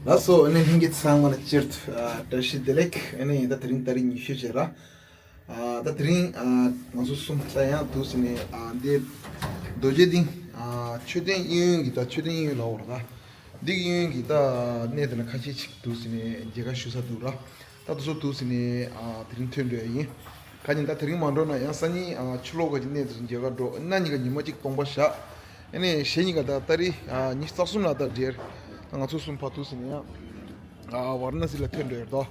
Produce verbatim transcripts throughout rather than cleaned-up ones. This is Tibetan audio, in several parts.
ལགས་སོ། ཨ་ནི་ལྷན་རྒྱས་ཚང་མ་ལ་སྤྱིར་དུ་ཨ་བཀྲ་ཤིས་བདེ་ལེགས། ཨ་ནི་ད་དེ་རིང་ཏ་རིག་ཉི་ཤུ་བྱས་ར། ཨ་ད་དེ་རིང་ཨ་ང་ཚོ་གསུམ་ད་ཡང་འདུག་ཟེར་ནས་ཨ་འདི་རྡོ་རྗེ་གདན་ཨ་མཆོད་རྟེན་གཡས་གཡོན་གྱི་ད་མཆོད་རྟེན་གཡས་གཡོན་ལ་འོ་ར། འདི་གི་གཡས་གཡོན་གྱི་ད་གནས་དེ་ལ་ཁ་ཤས་ཅིག་འདུག་ཟེར་ནས་མཇལ་ཁ་ཞུ་ས་འདུག་ར། ད་དུ་སོ་འདུག་ཟེར་ནས་ཨ་དེ་རིང་ཐོན་འགྲོ་ཡ་ཡིན། ཁ་ཉིན་ད་དེ་རིང་མ་འགྲོ་ན་ཡང་སང་ཉིན་ཨ་ཕྱི་ལོགས་ག་ཅིག་གནས་དེ་ཚོ་མཇལ་ཁ་འགྲོ། གནངས་ཉིན་ག་ཉི་མ་གཅིག་སྟོང་པ་བཞག་ཨ་ནི་གཞེས་ཉིན་ག་ད་ཏ་རིག་ཨ་ཉི་ཤུ་རྩ་གསུམ་ལ་ད་འབྲེལ། ད་ང་ཚོ་གསུམ་ཕ་འདུག་ཟེར་ནས་ཡང་ཨ་ཝཱ་ར་ཎ་སི་ལ་ཐོན་འགྲོ་ཡ་རེད་དོ།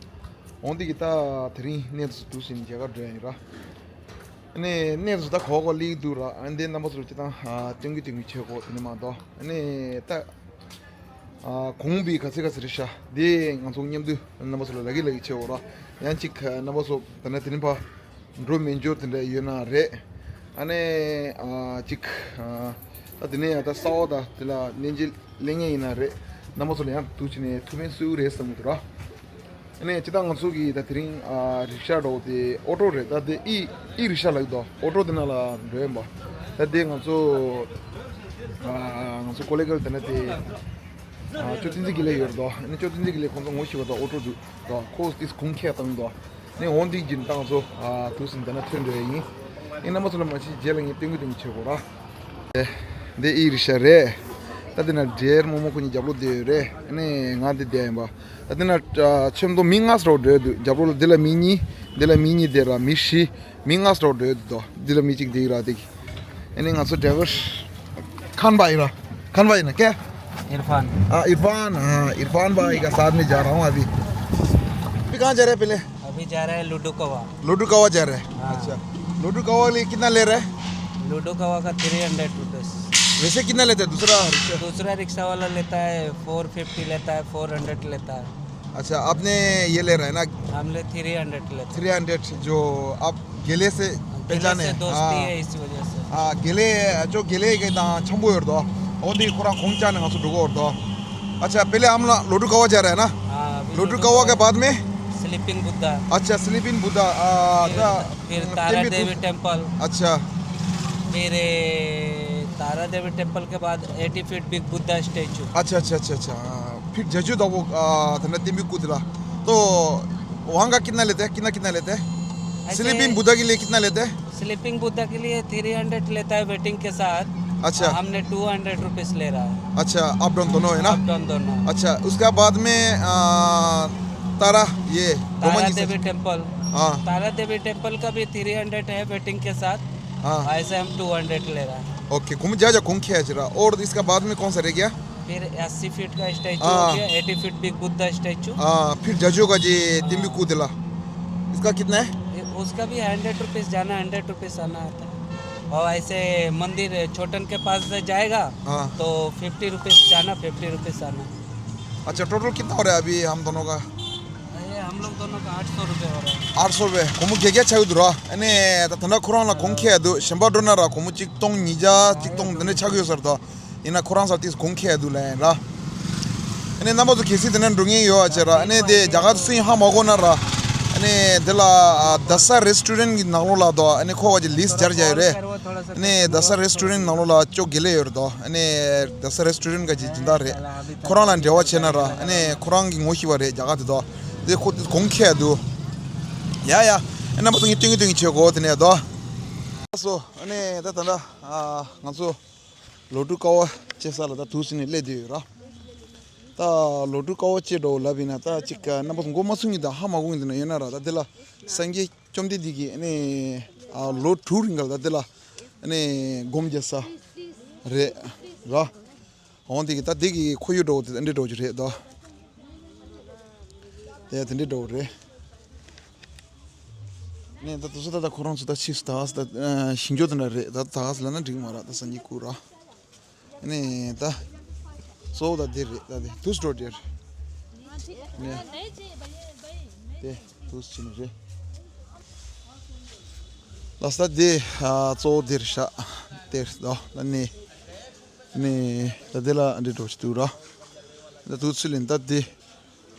འོང་དེ་གི་ད་དེ་རིང་གནས་དེ་ཚོ་འདུག་ཟེར་ནས་མཇལ་ཁ་འགྲོ་ཡ་ཡིན་ར། ཨ་ནི་གནས་དེ་ཚོ་ད་གོ་གོ་ལིག་འདུག་ར། ཨ་འདི་རྣམ་པ་ཚོ་ལ་སྤྱི་བཏང་ཨ་སྟོན་གི་སྟོན་གི་བྱེད་གོ་དེ་ནི་མ་གཏོགས། ཨ་ནི་ད་ཨ་གོང་བུའི་ག་ཚད་ག་ཚད་རེད་ཤག་འདི་ང་ཚོ་མཉམ་དུ་རྣམ་པ་ཚོ་ལ་ལབ་ཀྱི་ལབ་ཀྱི་བྱེད་འོ་ར། ཡང་གཅིག་རྣམ་པ་ཚོ་ད་ནི་དེ་རིང་ཕ་འགྲོ་མི་འགྱུར་དེ་འདྲ་ཡོད་ན་རེད། ཨ་ནི་ཨ་གཅིག་ཨ་ད་དེ་ནས་ཡང་ད་གསར་པ་ད་དེ་ལ་གླེང་རྗེས་གླེང་ངེས་ཡིན་ན་རེད། རྣམ་པ་ཚོ་ལ་ཡང་འདུག་བྱས་ནས་ཐུགས་ཕན་གསོས་རེད་བསམ་གི་འདུག་ར། ཨ་ནི་སྤྱིར་བཏང་ང་ཚོ་གི་ད་དེ་རིང་ཨ་རིག་ཤ་འདྲ་བོ་དེ་ཨོ་ཊོ་རེད། ད་དེ་ཨི་ཨི་རིག་ཤ་ལབ་ཀྱི་འདུག་ཨོ་ཊོ་དེ་ནང་ལ་འགྲོ་ཡིན་པ། ད་དེ་ང་ཚོ་ཨ་ང་ཚོ་ཀོ་ལེ་གལ་དེ་ན་དེ་ཨ་ཅོ་བསྟན་འཛིན་དགེ་ལེགས་ཡོད་རེད་དོ། ཨ་ནི་ཅོ་བསྟན་འཛིན་དགེ་ལེགས་ཁོང་ཚོ་ངོ་ཤེས་པ་དང་ཨོ་ཊོ་འདུག་དོ། ཁོ་དེ་གོང་ཁེ་བཏང་དོ། ནས་འོང་དེ་བཞིན་ད་ང་ཚོ་ཨ་དུས་སུ་འདི་ན་ཐོན་འགྲོ་ཡ་ཡིན། ཨེ་རྣམ་པ་ཚོ་ལ་མ་ཤེས་རྗེས་ལ་ངས་སྟོན་གི་སྟོན་གི་བྱེད་དགོས་ར། ཨེ་འདི་ཨི་རིག་ཤ་རེད། ད་འདི་ན་འབྲས་རྨོ་མོ་ཁོ་གཉིས་རྒྱབ་ལོགས་བསྡད་ཡོད་རེད། ཨ་ནི་ང་འདི་བསྡད་ཡིན་པ། ད་འདི་ན་ཨ་ཆེམ་དོ་མི་ལྔ་ཙམ་འགྲོ་ཡོད་འདུག་རྒྱབ་ལོགས་ལ་འདི་ལ་མི་གཉིས། འདི་ལ་མི་གཉིས་བསྡད་ར་མི་བཞི། མི་ལྔ་ཙམ་འགྲོ་ཡོད་འདུག་འདི་ལ་མི་གཅིག་བསྡད་ཡོད་ར་འདི་གི། ཨ་ནི་ང་ཚོ་ཌ་རའི་ཝར་ཁན་བྷ་ཡི་ར། ཁན་བྷ་ཡི་ན་ཀེ། इरफान। हाँ, इरफान, हाँ, इरफान भाई का साथ में जा रहा हूँ अभी। अभी कहाँ जा रहे हैं पहले? अभी जा रहे हैं लुडू कवा। लुडू कवा जा रहे हैं? हाँ। अच्छा। लुडू कवा के लिए कितना ले रहे हैं? लुडू कवा का थ्री हंड्रेड रुपीज। वैसे कितना लेते हैं दूसरा रिक्शा? दूसरा रिक्शा वाला लेता है फोर फिफ्टी, लेता है फोर हंड्रेड लेता है। अच्छा, आपने ये ले रहा है ना? हमने थ्री हंड्रेड लेता है। थ्री हंड्रेड, जो आप गेले से गेले पहचाने से हैं? दोस्ती हाँ। है, इसी वजह से। हाँ, गेले, जो गेले के ना छम्बो और दो। और भी पूरा घूम जाने का सुडुको और दो। अच्छा, पहले हम लो-, लोटू कावा जा रहे हैं ना? हाँ, अभी लोटू लोटू कावा कावा। के बाद में? स्लीपिंग बुद्धा। अच्छा, स्लीपिंग बुद्धा, आ, फिर, दा-, फिर तारा टेम्पल देवी टेम्पल। अच्छा। फिर, ए, तारा देवी टेम्पल के बाद एटी फीट बिग बुद्धा स्टैचू। अच्छा, अच्छा, अच्छा, अच्छा। हाँ, फिर जजू दा वो, आ, था ना, तिमी कुदला। तो वहाँ का कितना लेते हैं? कितना, कितना लेते हैं? ऐसे स्लीपिंग बुद्धा के लिए कितना लेते हैं? स्लीपिंग बुद्धा के लिए थ्री हंड्रेड लेता है वेटिंग के साथ। अच्छा। हमने टू हंड्रेड रुपीज ले रहा है। अच्छा, अप डाउन दोनों है ना? अप डाउन दोनों। अच्छा, उसके बाद में, आ, तारा, ये तारा गोमन जी से देवी टेम्पल। हाँ। तारा देवी टेम्पल का भी थ्री हंड्रेड है वेटिंग के साथ। हाँ। ऐसे हम टू हंड्रेड ले रहा है। ओके, घूम जा, जा, घूम के आ जरा। और इसका बाद में कौन सा रह गया? फिर अस्सी फीट का स्टैचू हाँ। हो गया, एटी फीट बिग बुद्धा स्टैचू। हाँ, फिर जजो का जी हाँ। तिमी कुदला। इसका कितना है? ये, उसका भी हंड्रेड रुपीज जाना, हंड्रेड रुपीज आना आता है। और ऐसे मंदिर छोटन के पास से जाएगा हाँ। तो फिफ्टी रुपीज जाना, फिफ्टी रुपीज आना। अच्छा, टोटल कितना हो रहा है अभी हम दोनों का? ये हम लोग दोनों का आठ सौ रुपये हो रहा है। आठ सौ रुपये। ཁོ་མོ་དགེ་རྒྱ་ཆགས་ཡོད་འདུག་ར། ཨ་ནི་ད་ད་ན་ཁོ་རང་ལ་གོང་ཁེ་ཡ་འདུག་གཞན་པ་འགྲོ་ན་ར་ཁོ་མོ་གཅིག་སྟོང་ཉིས་བརྒྱ་གཅིག་སྟོང་དེ་འདྲ་ཆགས་ཡོད་ཟེར་འདུག་ཡིན་ན་ཁོ་རང་ས་དེས་གོང་ཁེ་ཡ་འདུག་ལབ་ཡིན་ར། ཨ་ནི་རྣམ་པ་ཚོ་གལ་སྲིད་དེ་ན་འགྲོ་མཁན་ཡོད་ཨ་ཅེ་ར། ཨ་ནི་དེ་རྒྱ་གར་སུ་ཡིན་ཧ་མ་གོ་ན་ར། ཨ་ནི་དེ་ལ་ཨ་དཱ་ས་རེ་སི་ཊོ་རེན་གི་ནང་ལོགས་ལ་འདུག་ཨ་ནི་ཁོ་ག་ཅིག་ལིསི་སྦྱར་བྱས་ཡོད་རེད། ཨ་ནི་དཱ་ས་རེ་སི་ཊོ་རེན་ནང་ལོགས་ལ་ཅོ་དགེ་ལེགས་ཡོད་རེད་དོ། ཨ་ནི་དཱ་ས་རེ་སི་ཊོ་རེན་ག་ཅིག་སྦྱིན་བདག་རེད། ཁོ་རང་ལ་འབྲེལ་བ་བྱས་ན་ར། ཨ་ནི་ཁོ་རང་གི་ངོ་ཤེས་པ་རེད་རྒྱ་གར་དེ་དོ། དེ་ཁོ་དེ་གོང་ཁེ་ཡ་འདུག་ཡ་ཡ། ཨ་རྣམ་པ་ཚོ་ངས་སྟོན་གི་སྟོན་གི་བྱེད་གོ་དེ་ནས་དོ། སོ་ཨ་ནི་ད་ད་ད་ང་ཚོ། ལོ་ཊུ་ཀ་བ་བཅད་ས་ལ་ད་དུས་སུ་ནས་སླེབས་བསྡད་ཡོད་ར། ད་ལོ་ཊུ་ཀ་བ་བཅད་འགྲོ་ལབ་ཡིན་ན་ད་ཅིག་རྣམ་པ་ཚོ་མགོ་མ་ཚོས་ཀྱི་ད་ཧ་མ་གོ་གི་འདུག་ན་ཡོད་ན་ར། ད་འདི་ལ་སངས་རྒྱས་བཅོམ་ལྡན་འདས་ཀྱིས་ཨ་ནི་ཨ་ལོ་དྲུག་རིང་ག་ལ་ད་འདི་ལ་ཨ་ནི་སྒོམ་རྒྱག་ས་རེད་ར། འོང་འདི་གི་ད་འདི་གི་ཁོར་ཡུག་འདྲ་བོ་དེ་འདྲ་འདྲ་བོ་ཅིག་རེད་དོ། དེ་དེ་འདྲ་འདྲ་བོ་རེད། ནས་ད་དུས་ཚོད་ད་ལྟ་ཁོ་རང་ཚོ་ད་ཕྱིས་སུ་ད་ག་ས་ད་ཞིང་ཆོག་དེ་འདྲ་རེད། ད་ད་ག་ས་ལབ་ན་འགྲིག་མ་རེད། ད་སངས་རྒྱས་སྐུ་ར། ནས་ད་གཙོ་བོ་ད་འདི་རེད། ད་འདི་དུས་འགྲོ་འདི་རེད། ནས་དེ་དུས་ཕྱིན་རེད། ལགས་སོ། ད་འདི་ཨ་གཙོ་བོ་འདི་རེད་ཤག་དེ་རེད་དོ། ད་ནས་ནས་ད་འདི་ལ་འདི་འགྲོ་ཞིག་འདུག་ར། ད་དུས་ཚོད་ལེན་ད་འདི།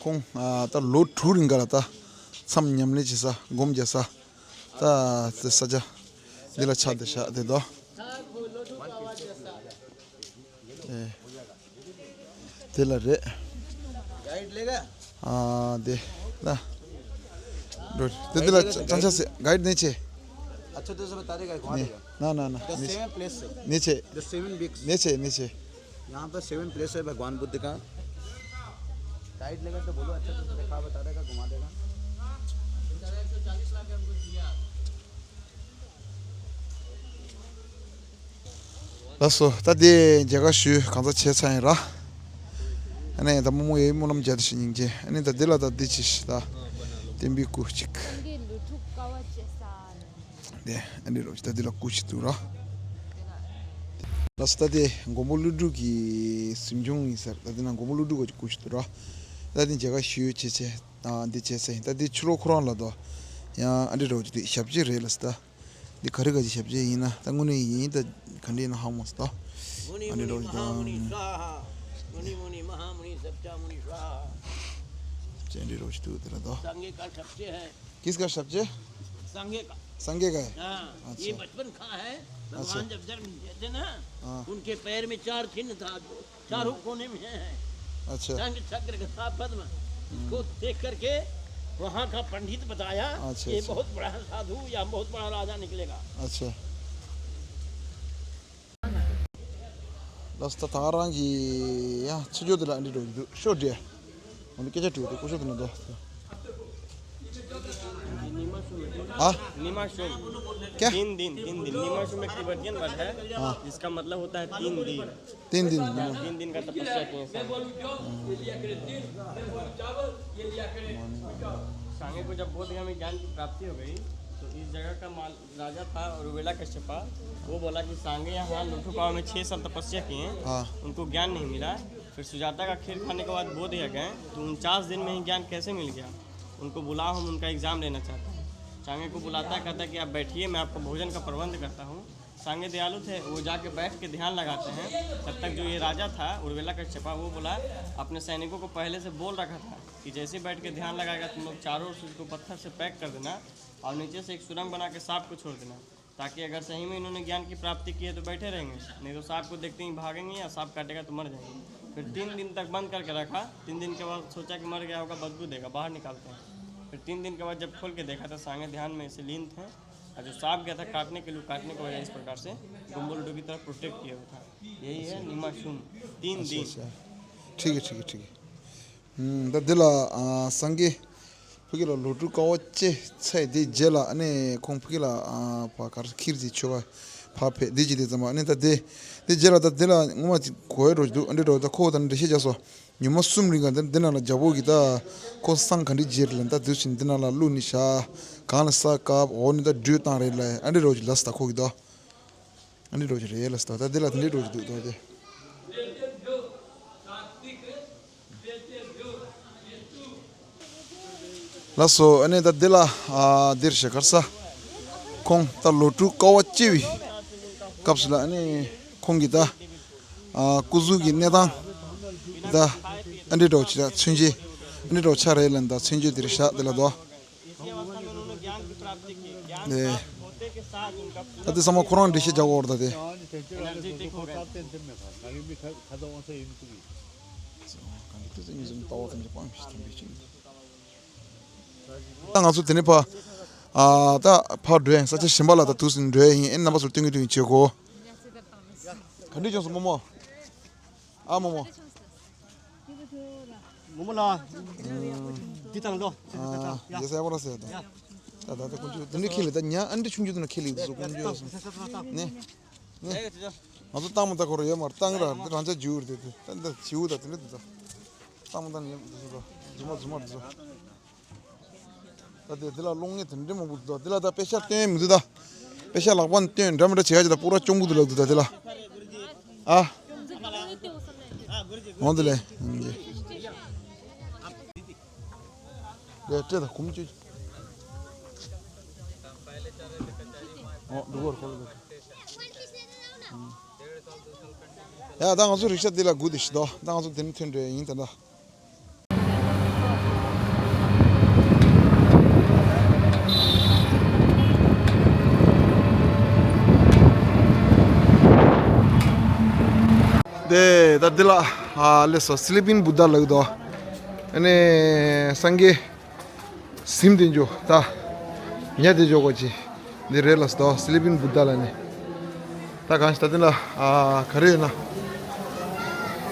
ཁོང་ཨ་ད་ལོ་དྲུག་རིང་ག་ལ་ད་མཚམས་ཉམས་ལེན་བྱེད་ས་སྒོམ་རྒྱག་ས་ད་དེ་ས་ཆ་འདི་ལ་ཆགས་བསྡད་ཤག་དེ་དོ། ཨེ་དེ་ལ་རེད། गाइड लेगा? हाँ, दे। ना। रोड। दे दिला, गाइड लेगा तो चंचा से, गाइड नहीं छे। अच्छा, तो सब बता देगा, घुमा नहीं, देगा। ना, ना, ना, तो नहीं छे। सेवन प्लेस है। नहीं छे। The seven weeks। नहीं छे, नहीं छे। यहाँ पर सेवन प्लेस है भगवान बुद्ध का। गाइड लेगा तो बोलो, अच्छा, तो दिखा, बता देगा, घुमा देगा। ལགས་སོ། ད་དེ་མཇལ་ཁ་ཞུས་གང་ཚ་བྱས་ཚར་ཡིན་ར། ཨ་ནི་ད་རྨོ་མོ་ཡི་སྨོན་ལམ་མཇལ་དེ་ཞིག་སྙིང་རྗེ། ཨ་ནི་ད་དེ་ལ་ད་དེ་ཅི་ཞིག་ད་བསྟན་པའི་སྐུ་གཅིག་དེ་ཨ་ནི་རོ་ད་དེ་ལ་སྐུ་གཅིག་འདུག་ར། ལགས་སོ། ད་དེ་མགོན་པོ་ཀླུ་སྒྲུབ་ཀྱི་གཟིམ་ཆུང་ཡིན་ས་རེད། ད་དེ་ན་མགོན་པོ་ཀླུ་སྒྲུབ་ཀྱི་སྐུ་གཅིག་འདུག་ར། ད་དེ་མཇལ་ཁ་ཞུས་བྱས་བྱས་ད་འདི་བྱས་ཚར་ཡིན། ད་དེ་ཕྱི་ལོགས་ཁོ་རང་ལ་ད་ཡང་ཨ་ནི་རོ་ད་དེ་ཞབས་རྗེས་རེད་ལགས་སོ། ད། འདི་ག་རེ་ག་ཅི་ཞབས་རྗེས་ཡིན་ན་ད་དངོས་གནས་ཡིན་ད་ག་འདྲ་ཡིན་ན་ཧ་མ་སོང་ད། मुनि मुनि महामुनि स्वाहा। मुनि मुनि महामुनि सच्चा मुनि स्वाहा। ཅན་འདྲི་རོ་ཞིག་འདུག་དེ་ལ་ད། संगे का शब्द है। किसका शब्द है? संगे का। संगे का है? हाँ, ये अच्छा। बचपन का है। भगवान जब जन्म लिए थे ना, हाँ। उनके पैर में चार चिन्ह था। चारों कोने में है। अच्छा। शंख चक्र गदा पद्म। इसको देख करके वहाँ का पंडित बताया, अच्छा, ये अच्छा। बहुत बड़ा साधु या बहुत बड़ा राजा निकलेगा। अच्छा। ལགས་སོ། ད་ང་རང་གི་ཡང་ཚུར་ཕྱོགས་དེ་ལ་འདི་འགྲོ་གི་འདུག་ཤོག་འདྲེ། ང་ཚོ་སྐད་ཆ་དྲིས་འདུག་ཀུ་ཤོག་དེ་ན་འདུག་ཨ། निमा शुम। क्या? तीन दिन, तीन दिन। निमा शुम एक तिब्बतियन वर्ड है, हाँ। जिसका मतलब होता है तीन दिन। तीन दिन, हाँ। तीन दिन का तपस्या किए सब। सांगे को जब बोध गया में ज्ञान की प्राप्ति हो गई, तो इस जगह का माल-, राजा था उर्वेला कश्यपा। वो बोला कि सांगे यहाँ लोटू गांव में छह साल तपस्या किए, हाँ। उनको ज्ञान नहीं मिला। फिर सुजाता का खीर खाने के बाद बोध गया गए, तो उनचास दिन में ही ज्ञान कैसे मिल गया? उनको बुलाओ, हम उनका एग्जाम लेना चाहते हैं। सांगे को बुलाता है, कहता है कि आप बैठिए, मैं आपको भोजन का प्रबंध करता हूँ। सांगे दयालु थे, वो जाके बैठ के ध्यान लगाते हैं। तब तक जो ये राजा था उर्वेला कश्यपा, वो बोला, अपने सैनिकों को पहले से बोल रखा था कि जैसे बैठ के ध्यान लगाएगा, तुम लोग चारों ओर से उसको पत्थर से पैक कर देना और नीचे से एक सुरंग बना के सांप को छोड़ देना, ताकि अगर सही में इन्होंने ज्ञान की प्राप्ति की है तो बैठे रहेंगे, नहीं तो सांप को देखते ही भागेंगे या सांप काटेगा तो मर जाएंगे। फिर तीन दिन तक बंद करके रखा। तीन दिन के बाद सोचा कि मर गया होगा, बदबू देगा, बाहर निकालते हैं। फिर तीन दिन के बाद जब खोल के देखा तो सांगे ध्यान में इसे लीन थे। और जो सांप गया था काटने के लिए, काटने की वजह इस प्रकार से गुम्बो लड्डू की तरह प्रोटेक्ट किया हुआ था। यही है निमा शुम। तीन दिन। अच्छा, अच्छा। ठीक है, ठीक है, ठीक है। ད་འདི་ལ་སངས་རྒྱས་ཕ་གི་ལ་ལོ་དྲུག་དཀའ་བ་སྤྱད་ཚེ་དེ་རྗེས་ལ་ཨ་ནི་ཁོང་ཕ་གི་ལ་ཕ་གར་ཁིར་ཟི་ཆོ་བ་ཕ་ཕེ་དེ་ཅི་དེ་ཙམ་ཨ་ནི་ད་དེ་དེ་རྗེས་ལ་ད་དེ་ལ་ངོ་མ་ཅི་གོ་ཡ་རོ་ཅི་འདུག་ཨ་འདྲེ་རོ་ད་ཁོ་ད་འདྲེ་ཤེས་བྱ་སོ། ཉི་མ་གསུམ་རིང་ག་འདི་འདི་ནང་ལ་རྒྱལ་པོ་གི་ད་ཁོ་སང་ག་འདྲི་རྗེས་ལ་ད་དུས་ཕྱིན་འདི་ནང་ལ་བླུག་ནི་ཤ་གང་ལ་ས་བཀབ་འོ་ནི་ད་འགྲུལ་བཏང་རེད་ལ་ཨ་འདྲེ་རོ་ཅི་ལ་ས་ད་ཁོ་གི་ད། ཨ་ནི་འགྲོ་གི་རེད་ལ་སྟོ། ད་འདི་ལ་དེ་འདྲའི་འགྲོ་གི་འདུག་ད་དེ། ལགས་སོ། ཨ་ནི་ད་འདི་ལ་ཨ་འདིར་ཞེ་གར་ས་ཁོང་ད་ལོ་དྲུག་དཀའ་བ་སྤྱད་པའི་སྐབས་སུ་ལ་ཨ་ནི་ཁོང་གི་ད་ཨ་སྐུ་གཟུགས་ཀྱི་གནས་སྟངས་ད་ཨ་འདྲའི་འགྲོ་གི་ད་མཚོན་བྱེད་ཨ་འདྲའི་འགྲོ་ཆ་རེད་ལ་ད་མཚོན་བྱེད་འདིར་བཞག་འདི་ལ་དོ། इसी अवस्था में उन्होंने ज्ञान की प्राप्ति की। ज्ञान ने प्राप्त होते के साथ उनका ད་དེ་ཚང་མ་ཁོ་རང་འགྲེལ་བཤད་རྒྱག་འོར་ད་དེ། एनर्जेटिक हो गए। ད་ང་ཚོ་དེ་ནས་ཕ་ཨ་ད་ཕར་འགྲོ་ཡིན། ས་ཆ་གཞན་པ་ལ་ད་དུས་སུ་འགྲོ་ཡིན། ཨེ་རྣམ་པ་ཚོར་སྟོན་གི་སྟོན་གི་བྱེད་གོ། ག་འདྲ་བྱུང་སོང་རྨོ་མོ། ཨ་རྨོ་མོ། རྨོ་མོ་ལགས། འདི་དང་ལོ། ཨ་ཡ་ས་ཡ་པོ་ར་ཟེར་ད། ད་ད་ད་ཁོང་ཚོ་དེ་འདྲ་ཁེ་ལས་ད་ཉ་ཨ་འདྲ་ཆུང་ཆུང་དེ་འདྲ་ཁེ་ལས་དུ་ཁོང་ཚོ་ནས་ནས་ང་ཚོ་བཏང་མ་ད་ཁོ་ར་ཡོད་མ་རེད། བཏང་ར་འདི་རང་ཅག་འཇུ་རེད་དེ་ད་ད་བྱིའུ་ད་དེ་འདྲ་དུ་ད་བཏང་མ་ད་ནི་ཡོད་དུ་ད་རྫུན་མ་རྫུན་མ་རྫུན། ད་དེ་དེ་ལ་གློག་བརྙན་དེ་འདྲ་མང་པོ་འདུག་དེ་ལ་ད་དཔེ་ཤག་སྟོན་མི་འདུག་ད་དཔེ་ཤག་ལག་པ་ནས་སྟོན་འདྲ་མི་འདྲ་བྱེད་ཡ་ཅིག་ད་སྤུ་ར་གཅོང་པོ་འདུག་ལབ་འདུག་ད་དེ་ལ་ཨ། འོང་དེ་ལས། ལས་སྤྲད་ད་གོམ་བཅུ། འོ་འདུག་གོ་ཁོ་ལ་འདུག་ཡ་ད་ང་ཚོ་རིག་ཤ་འདི་ལ་སྒུག་བསྡད་ཤི་དོ། ད་ང་ཚོ་འདི་ནས་ཐོན་འགྲོ་ཡ་ཡིན་ད་ད། དེ་ད་འདི་ལ་ཨ་ལས་སོ་སི་ལི་པིན་བུ་དྷ་ལགས་དོ། ཨ་ནི་སངས་རྒྱས་གཟིམ་དེ་འཇོག་ད། ཉ་དེ་འཇོག་གོ་ཅི། འདི་རེད་ལ་སྟོ་སི་ལི་པིན་བུ་ད་ལ་ནི། ད་གང་ཞིག་ད་དེ་ལ་ཨ་ག་རེ་ཡོད་ན། ད་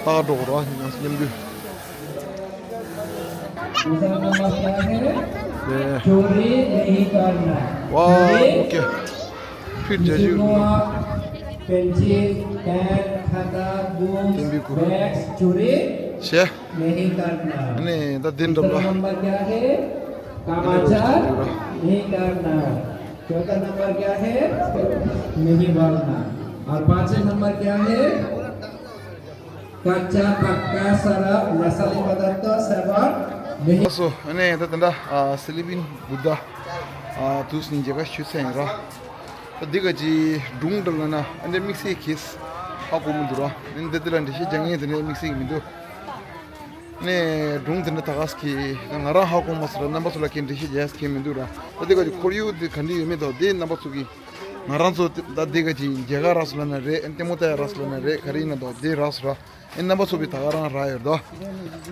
ག་འགྲོ་གོ་རོ་ང་ཚོ་མཉམ་དུ། दूसरा नंबर क्या है? 네. चोरी नहीं करना। 와, चोरी ओके. फिर जय किसी को आप पेंसिल, पेन, खाता, बुक्स, टिम्बी को। बैग्स चोरी शེ། नहीं करना। ནི་ད་དེ་འགྲོ་तीसरा ལ། नंबर क्या है? कामाचार नहीं करना। चौथा नंबर क्या है? नहीं बोलना। और पांचवा नंबर क्या है? कच्चा पक्का शराब, नशीले पदार्थ सेवन नहीं। སོ་ནི་ད་དེ་འདྲ་ཨ་སི་ལི་པིན་བུ་ད་ཨ་དུས་ནི་མཇལ་ཁ་ཞུས་ཚར་ཡིན་ར། ད་འདི་ག་ཅི་སྒྲུང་འདྲ་ལ་ན་ཨ་འདྲ་དམིགས་བསལ་གྱིས་ཧ་གོ་མི་འདུག་ར། ཨ་འདི་དེ་ལ་འགྲེལ་བཤད་རྒྱག་མཁན་དེ་འདྲ་དམིགས་བསལ་གྱི་མི་འདུག་ནས་སྒྲུང་དེ་འདྲ་ད་ག་ཟེ་གི་ང་རང་ཧ་གོ་མ་སོང་ར། རྣམ་པ་ཚོ་ལ་གའི་འགྲེལ་བཤད་རྒྱག་མཁན་མི་འདུག་ར། ད་དེ་ག་ཅི་ཁོར་ཡུག་དེ་ག་འདྲ་ཡོད་མེད་དང་དེ་རྣམ་པ་ཚོ་གི་ང་རང་ཚོ་ད་དེ་ག་ཅི་མཇལ་ཁ་རག་སོང་ལབ་ན་རེད། ཨ་ལྟད་མོ་ལྟ་ཡ་རག་སོང་ལབ་ན་རེད། ག་རེ་ཡིན་ན་དོ་དེ་རག་སོང་ར། ཨེ་རྣམ་པ་ཚོ་བི་ད་ག་རང་རག་ཡོད་དོ།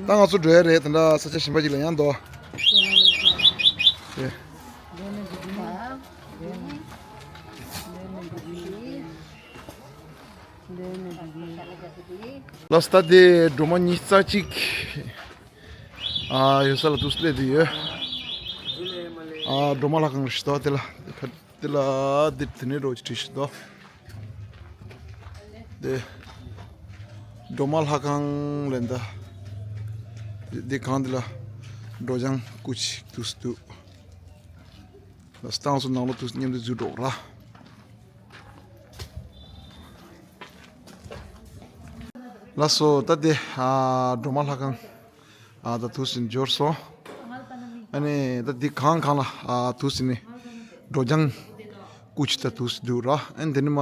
ད་ང་ཚོ་འགྲོ་ཡ་རེད། དེ་འདྲ་ས་ཆ་གཞན་པ་ཅིག་ལ་ཡང་དོ། དེ། ལགས་སོ། ད་དེ་སྒྲོལ་མ་ཉི་ཤུ་རྩ་གཅིག་ཨ་ཡོད་ས་ལ་དུས་སླེབས་དུས་ཡོད། ཨ་སྒྲོལ་མ་ལྷ་ཁང་རེད་ཤག་དོ། དེ་ལ་དེ་ལ་དེ་དེ་ནས་རོགས་ཀྱི་བྲིས་ཤག་དོ། དེ་སྒྲོལ་མ་ལྷ་ཁང་ལས་འདའ། དེ་གང་དེ་ལ་སྒྲོལ་ལྗང་སྐུ་ཅིག་དུས་སུ་འདུག་ལགས་སོ། ད་ང་ཚོ་ནང་ལོགས་དུས་མཉམ་དུ་འཛུལ་འགྲོ་ར། ལགས་སོ། ད་དེ་ཨ་སྒྲོལ་མ་ལྷ་ཁང་ཨ་ད་དུས་སུ་འབྱོར་སོང་། ཨ་ནི་ད་དེ་གང་གང་ལ་ཨ་དུས་སུ་ནི་སྒྲོལ་ལྗང་སྐུ་ཅིག་ད་དུས་སུ་འདུག་ར། ཨ་ནི་དེ་ནི་མ་ཨ་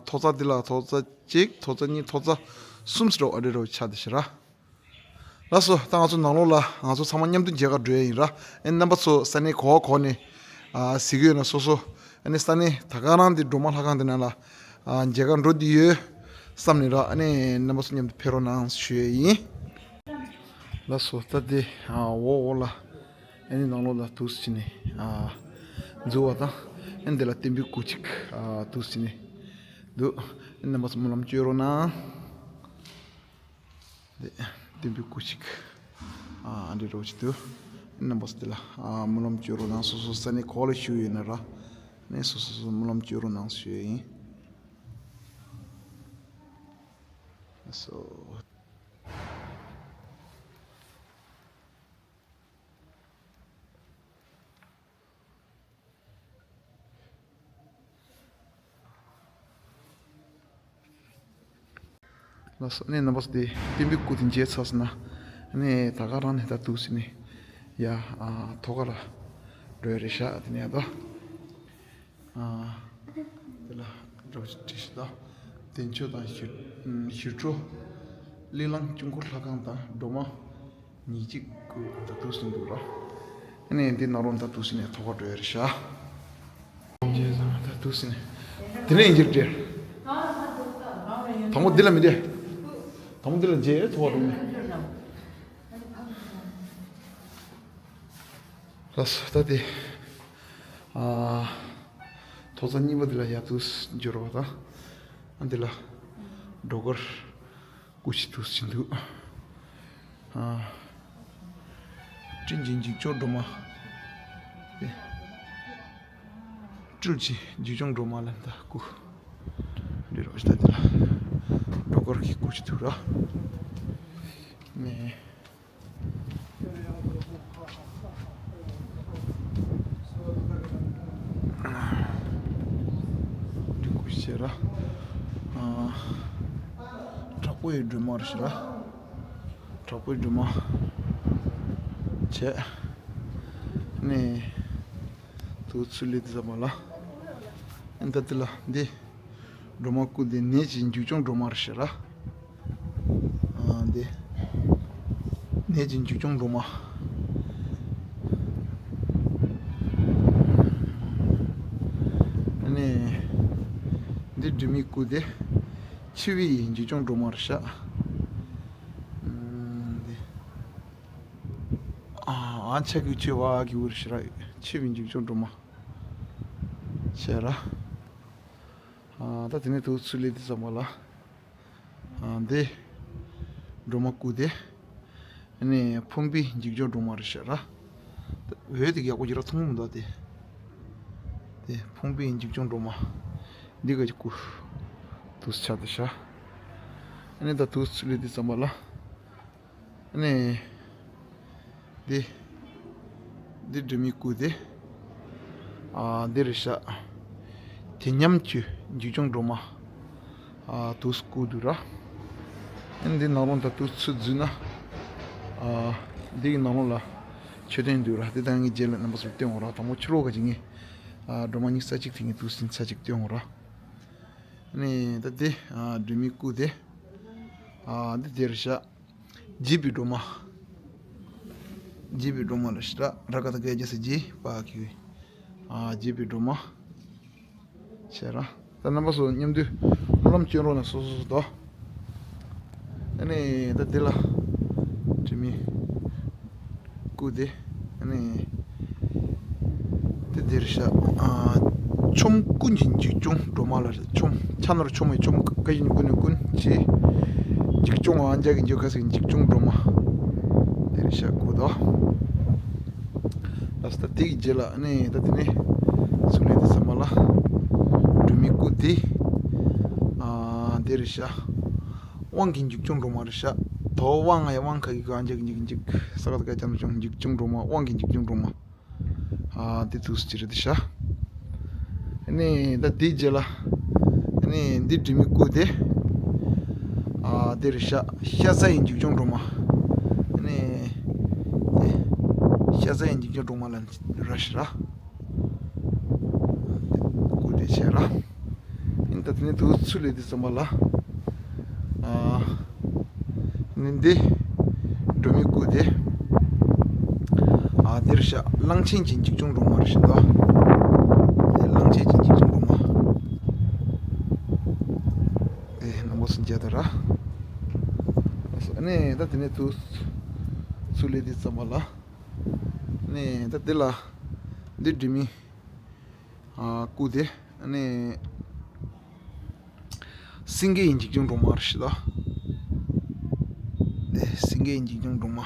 ཐོག་རྩེག་དེ་ལ་ཐོག་རྩེག་གཅིག་ཐོག་རྩེག་གཉིས་ཐོག་རྩེག་གསུམ་ཟེར་རོ། ཨ་རེ་རོ་ཆ་དེ་ཤི་ར། ལགས་སོ། ད་ང་ཚོ་ནང་ལོགས་ལ་ང་ཚོ་ཚང་མ་མཉམ་དུ་མཇལ་ཁ་འགྲོ་ཡ་ཡིན་ར། ཨེ་རྣམ་པ་ཚོ་ས་གནས་གོ་བ་གོ་ནས་ཨ་གཟིགས་ཀྱི་ཡོད་ན་སོ་སོ། ཨ་ནི་ས་གནས་ད་ག་རང་དེ་སྒྲོལ་མ་ལྷ་ཁང་དེ་ནང་ལ་ཨ་མཇལ་ཁ་འགྲོ་བསྡད་ཡོད་བསམ་ནས་ར། ཨ་ནི་རྣམ་པ་ཚོ་མཉམ་དུ་ཕེབས་རོགས་གནང་ཞུ་ཡ་ཡིན། ལགས་སོ། ད་དེ་ཨ་འོག་འོག་ལ་ཨ་ནི་ནང་ལོགས་ལ་དུས་སུ་ཕྱིན་ནས་ཨ་འཛུལ་བ་དང་། ཨ་ནི་དེ་ལ་བསྟན་པའི་སྐུ་ཅིག་ཨ་དུས་སུ་ཕྱིན་ནས་འདུག་ཨ་ནི་རྣམ་པ་ཚོ་སྨོན་ལམ་བཅོལ་རོགས་གནང་། དེ་བསྟན་པའི་སྐུ་ཅིག་ཨ་འདྲ་རོགས་ཅིག་འདུག་རྣམ་པ་ཚོ་དེ་ལ་ཨ་སྨོན་ལམ་བཅོལ་རོགས་གནང་། སོ་སོ་ས་གནས་གོ་ལ་བཞུགས་ཡོད་ན་ར། ནས་སོ་སོ་སོ་སྨོན་ལམ་བཅོལ་རོགས་གནང་ཞུ་ཡ་ཡིན། སོ། ལགས་སོ། ནས་རྣམ་པ་ཚོ་དེ་བསྟན་པའི་སྐུ་དེ་མཇལ་ཚར་སོང་ན། ནས་ད་ག་རང་ནས་ད་འདུག་སེ་ནས་ཡ་ཨ་ཐོག་ཁ་ལ་འགྲོ་ཡ་རེད་ཤག་དེ་ནས་ཡ་ད་ཨ་དེ་ལ་འགྲོ་བྱེད་བྲིས་ཤག་ད་བདེ་མཆོག་དང་ཞི་ཞི་ཁྲོ་གླེང་བླངས་ཆོས་འཁོར་ལྷ་ཁང་དང་སྒྲོལ་མ། ཉིན་གཅིག་གི་ད་དུས་སུ་འདུག་ར། ཨ་ནི་འདི་ནང་ལོགས་ད་དུས་སུ་ནས་ཐོག་ཁ་འགྲོ་ཡ་རེད་ཤག་ད་དུས་སུ་ནས་དེ་ནས་འགྱུར་ཏེ། དང་པོ་འདི་ལ་མི་འདྲེ། དང་པོ་འདི་ལ་མཇལ་ཐོག་ཁ་འགྲོ་ནས། ལགས་སོ། ད་དེ་ཨ་ཐོག་རྩེག་གཉིས་པ་འདི་ལ་ཡ་དུས་འགྱུར་བ་དང་། ཨ་འདི་ལ་སྒྲོལ་དཀར་སྐུ་ཅིག་དུས་སུ་འདུག་ཨ། སྤྲུལ་གྱི་འཇིགས་སྐྱོང་སྒྲོལ་མ། སྤྲུལ་གྱི་འཇིགས་སྐྱོང་སྒྲོལ་མ་ལ་ད་སྐུ། འདི་རོགས་ཤིག་ད་འདི་ལ་སྒྲོལ་དཀར་གྱི་སྐུ་ཅིག་འདུག་ར། ནས། འདི་སྐུ་ཅིག་ར། ཨ། དྲག་པོའི་སྒྲོལ་མ་རེད་ཤག་ར། དྲག་པོའི་སྒྲོལ་མ་བྱས། ནས་དུ་ཚུལ་ལས་དེ་ཟ་མ་ལ། ཨ་ད་དེ་ལ་འདི་སྒྲོལ་མ་སྐུ་འདི་ནད་ཀྱི་འཇིགས་སྐྱོང་སྒྲོལ་མ་རེད་ཤག་ར། ཨ་འདི་ནད་ཀྱི་འཇིགས་སྐྱོང་སྒྲོལ་མ། ཨ་ནི་འདི་སྒྲོལ་མའི་སྐུ་འདི་འཆི་བའི་འཇིགས་སྐྱོང་སྒྲོལ་མ་རེད་ཤག་ཨ་འདི། ཨ་ཆ་གི་ཆེ་བ་གི་འུར་ཤི་ར་ཆེ་བའི་འཇིགས་སྐྱོང་སྒྲོལ་མ་ཆེ་ར། ཨ་ད་དེ་ནས་དུ་ཚུར་ལས་དེ་ཙམ་པ་ལ། ཨ་འདི་སྒྲོལ་མ་སྐུ་དེ། ཨ་ནི་ཕུང་པོའི་འཇིགས་སྐྱོང་སྒྲོལ་མ་རེད་ཤག་ར། འོད་དེ་ཡག་པོ་ཡོད་ར་མཐོང་མི་འདུག་དེ། དེ་ཕུང་པོའི་འཇིགས་སྐྱོང་སྒྲོལ་མ། འདི་ག་གི་སྐུ། དུས་ཆགས་དེ་ཤག་ཨ་ནི་ད་དུས་ཚུར་ལས་དེ་ཙམ་པ་ལ། ཨ་ནི། འདི། འདི་སྒྲོལ་མའི་སྐུ་དེ། ཨ་འདི་རེད་ཤག་དེ་མཉམ་གྱི་འཇིགས་སྐྱོང་སྒྲོལ་མ། ཨ་དུས་སྐུ་འདུག་ར། ཨ་ནི་འདི་ནང་ལོགས་ད་དུས་ཚུར་འཛུལ་ན། ཨ་འདི་གི་ནང་ལོགས་ལ་མཆོད་རྟེན་འདུག་ར། དེ་དང་ངའི་རྗེས་ལ་རྣམ་པ་ཚོར་སྟོན་འོང་ར། དང་པོ་ཕྱི་ལོགས་ག་ཅིག་ངས། ཨ་སྒྲོལ་མ་གཉིས་ས་གཅིག་དེ་ངས་དུས་ཚུར་ས་གཅིག་སྟོན་འོང་ར། ཨ་ནི་ད་འདི་ཨ་སྒྲོལ་མའི་སྐུ་དེ། ཨ་འདི་དེ་རེད་ཤག་འཇིགས་པའི་སྒྲོལ་མ། འཇིགས་པའི་སྒྲོལ་མ་ལ་ཤི་ར་ར་ཀ་ད་ག་རྒྱ་ས་འཇིགས་པ་གི། ཨ་འཇིགས་པའི་སྒྲོལ་མ། ཤེས་ར། ད་རྣམ་པ་ཚོ་མཉམ་དུ་སྨོན་ལམ་སྐྱོན་རོགས་ན་སོ་སོ་སོ་དོ། ཨ་ནི་ད་དེ་ལ་དྲི་མེད་སྐུ་དེ། ཨ་ནི་དེ་དེར་ཤག་ཨ་ཆོམ་ཀུན་གྱི་འཇིགས་སྐྱོང་སྒྲོལ་མ་ལ་ཆོམ་ཆ་ནོར་ཆོམ་མེ་ཆོམ་ཀ་ཡིན་ཀུན་ནས་ཀུན་གྱི་འཇིགས་སྐྱོང་ཨ་འཇག་གི་འཇིགས་ཁ་སིག་འཇིགས་སྐྱོང་སྒྲོལ་མ་དེར་ཤག་སྐུ་དོ། ལ་ས་ད་དེ་གི་རྗེས་ལ་ཨ་ནི་ད་དེ་ནས་ཚུར་ལས་དེ་ཚང་མ་ལ་སྒྲོལ་མའི་སྐུ་དེ་ཨ་དེར་ཤག་དབང་གི་འཇིགས་སྐྱོང་སྒྲོལ་མ་རེད་ཤག་དོ་དབང་ཡ་དབང་ཁ་གི་གང་ཅག་འཇིགས་འཇིགས་ས་ཀ་ད་ཀ་ཅམ་ཅུང་འཇིགས་སྐྱོང་སྒྲོལ་མ་དབང་གི་འཇིགས་སྐྱོང་སྒྲོལ་མ། ཨ་དེ་ཐུགས་སུ་ཅི་རེད་དེ་ཤག་ཨ་ནི་ད་དེའི་རྗེས་ལ་ཨ་ནི་འདི་སྒྲོལ་མའི་སྐུ་དེ་ཨ་དེ་རེད་ཤག་ཤ་ཟ་ཡི་འཇིགས་སྐྱོང་སྒྲོལ་མ། ཨ་ནི་ཤ་ཟ་ཡི་འཇིགས་སྐྱོང་སྒྲོལ་མ་ལ་ར་ཤི་ར། སྐུ་དེ་བྱས་ར། ཨིན་ད་དེ་ནས་དུ་ཚུར་ལས་དེ་ཙམ་པ་ལ། ཨ་ནི་འདི་སྒྲོལ་མའི་སྐུ་དེ། ཨ་འདིར་ཤག་གླང་ཆེན་གྱི་འཇིགས་སྐྱོང་སྒྲོལ་མ་རེད་ཤག་ད། དེ་གླང་ཆེན་གྱི་འཇིགས་སྐྱོང་སྒྲོལ་མ། ཨེ་རྣམ་པ་སུ་མཇལ་ད་ར། ཨ་ནི་ད་དེ་ནས་དུ་ཚུར་ལས་དེ་ཙམ་པ་ལ། ཨ་ནི་ད་འདི་ལ་འདི་སྒྲོལ་མའི་ཨ་སྐུ་དེ། ཨ་ནི་སེང་གེ་ཡི་འཇིགས་སྐྱོང་སྒྲོལ་མ་རེད་ཤག་ད། དེ་སེང་གེ་ཡི་འཇིགས་སྐྱོང་སྒྲོལ་མ།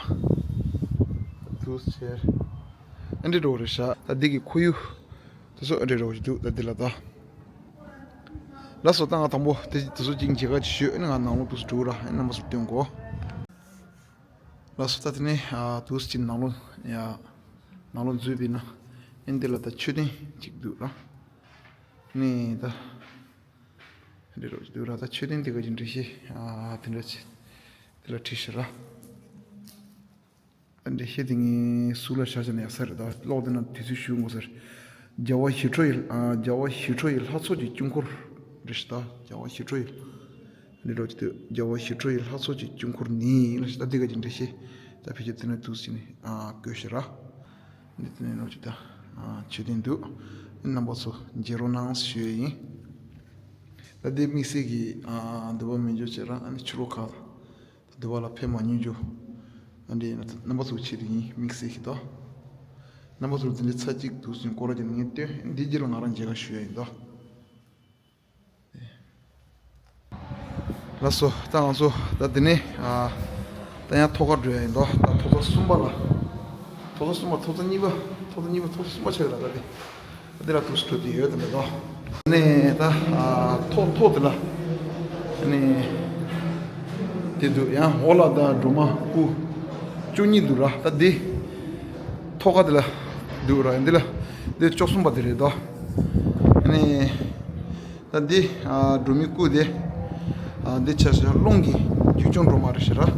དུ་ཟེར། ཨ་འདྲེ་འགྲོ་རེད་ཤག་ད་འདི་གི་ཁོར་ཡུག་དེ་ཚོ་ཨ་འདྲེ་འགྲོ་ཞིག་འདུག་ད་འདི་ལ་ད། ལགས་སོ། ད་ང་དང་པོ་དེ་དེ་ཚོ་གཅིག་མཇལ་ཁ་ཅིག་ཞུས། ཨ་ནི་ང་ནང་ལོགས་དུ་འགྲོ་ར། ཨ་ནི་རྣམ་པ་ཚོར་སྟོན་གོ། ལགས་སོ། ད་དེ་ནས་ཨ་དུས་ཀྱི་ནང་ལོགས་ཡ། ནང་ལོགས་འཛུལ་བས་ན། ཨིན་དེ་ལ་ད་མཆོད་རྟེན་གཅིག་འདུག་ར། ནས་ད། འདི་རོ་འདུག་ར། ད་མཆོད་རྟེན་དེ་ག་ཅིག་འགྲེལ་བཤད་ཨ་དེ་འདྲ་ཅིག་དེ་ལ་བྲིས་ཤི་ར། ད་འགྲེལ་བཤད་དེ་ངས་ཟུར་ལ་བཞག་བྱས་ན་ཡག་ས་རེད། ད་ཀློག་དེ་ན་དུས་ཚོད་ཞུ་དགོས་ཟེར། རྒྱལ་བ་ཞི་ཁྲོ་ཡི་ཨ་རྒྱལ་བ་ཞི་ཁྲོ་ཡི་ལྷ་ཚོགས་ཀྱི་དཀྱིལ་འཁོར་རེད་ཤག་ད་རྒྱལ་བ་ཞི་ཁྲོ་ཡི། འདི་རོ་ཅིག་ཏུ་རྒྱལ་བ་ཞི་ཁྲོ་ཡི་ལྷ་ཚོགས་ཀྱི་དཀྱིལ་འཁོར་ནི་ལ་ཤི་ད་འདི་ག་ཅིག་འགྲེལ་བཤད་ད་ཕལ་ཆེར་དེ་ན་དུས་ཟིན་ནས་ཨ་བཀོད་ཤི་ར། འདི་དེ་ནས་རོ་ཅིག་ད་ཨ་མཆོད་རྟེན་འདུག་མཉམ་པོ་ཚོ་མཇལ་རོགས་གནང་ཞུ་ཡ་ཡིན། ད་འདི་དམིགས་བསལ་གྱི་ཨ་འདི་བ་མི་འཇོག་བྱེད་ར། ཨ་ནི་ཕྱི་ལོགས་ཁག་ད་འདི་བ་ལ་ཕེབས་མ་མྱོང་རྒྱུ། ཨ་འདི་ཡིན་ན་རྣམ་པ་ཚོ་ཆེད་དུ་ཡིན། དམིགས་བསལ་གྱི་ད་རྣམ་པ་ཚོ་འདི་འདྲའི་ཚ་གཅིག་དུས་ཟིན་སྐོར་ར་ཅན་ངས་སྟོན། འདི་རྗེས་ལ་ང་རང་མཇལ་ཁ་ཞུ་ཡ་ཡིན་ད། ལགས་སོ། ད་ང་ཚོ་ད་འདི་ནས་ཨ་ད་ཡང་ཐོག་ཁར་འགྲོ་ཡ་ཡིན་ད། ད་ཐོག་ས་གསུམ་པ་ལ། ཐོག་ས་གསུམ་པ། ཐོག་ས་གཉིས་པ། ཐོག་ས་གཉིས་པ། ཐོག་ས་གསུམ་པ་ཆགས་ཡོད་ད། ད་དེ་འདི་ལ་དུས་སུ་འགྲོ་དུས་ཡོད་ད་འདི་ད། ནས་ད་ཨ་ཐོག་ཐོག་དེ་ལ་ནས་དེ་འདུག་ཡང་འོག་ལ་ད་སྒྲོལ་མ་སྐུ་བཅུ་གཉིས་འདུག་ར། ད་འདི་ཐོག་ཁ་དེ་ལ་འདུག་ར། འདི་ལ་འདི་བཅུ་གསུམ་པ་དེ་རེད་ད། ནས། ད་འདི་ཨ་སྒྲོལ་མའི་སྐུ་དེ། ཨ་འདི་ཆ་ཤས་རླུང་གི་འཇིགས་སྐྱོང་སྒྲོལ་མ་རེད་ཤག་ར།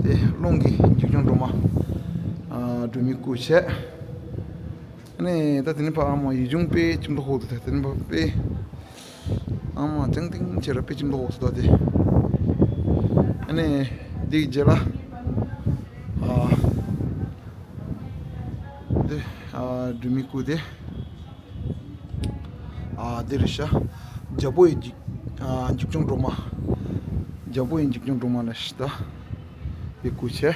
དེ་རླུང་གི་འཇིགས་སྐྱོང་སྒྲོལ་མ། ཨ་སྒྲོལ་མའི་སྐུ་བྱས། ཨ་ནི་ད་དེ་ནས་ཕ་ཨ་མ་ཡིད་འབྱུང་དཔེ་ཁྱིམ་ཐོག་ཧོག་ཏུ། ད་དེ་ནས་ཕ་དཔེ་ཨ་མ་ཅང་ཏིང་བྱས་ར་དཔེ་ཁྱིམ་ཐོག་ཧོག་ཏུ་ད་དེ། ཨ་ནི་འདི་གི་རྗེས་ལ་ཨ་འདི་ཨ་སྒྲོལ་མའི་སྐུ་དེ། ཨ་འདི་རེད་ཤག་རྒྱལ་པོ་ཡི་འཇིགས་ཨ་འཇིགས་སྐྱོང་སྒྲོལ་མ། རྒྱལ་པོ་ཡི་འཇིགས་སྐྱོང་སྒྲོལ་མ་ལ་ཤི་ད། དེ་སྐུ་བྱས།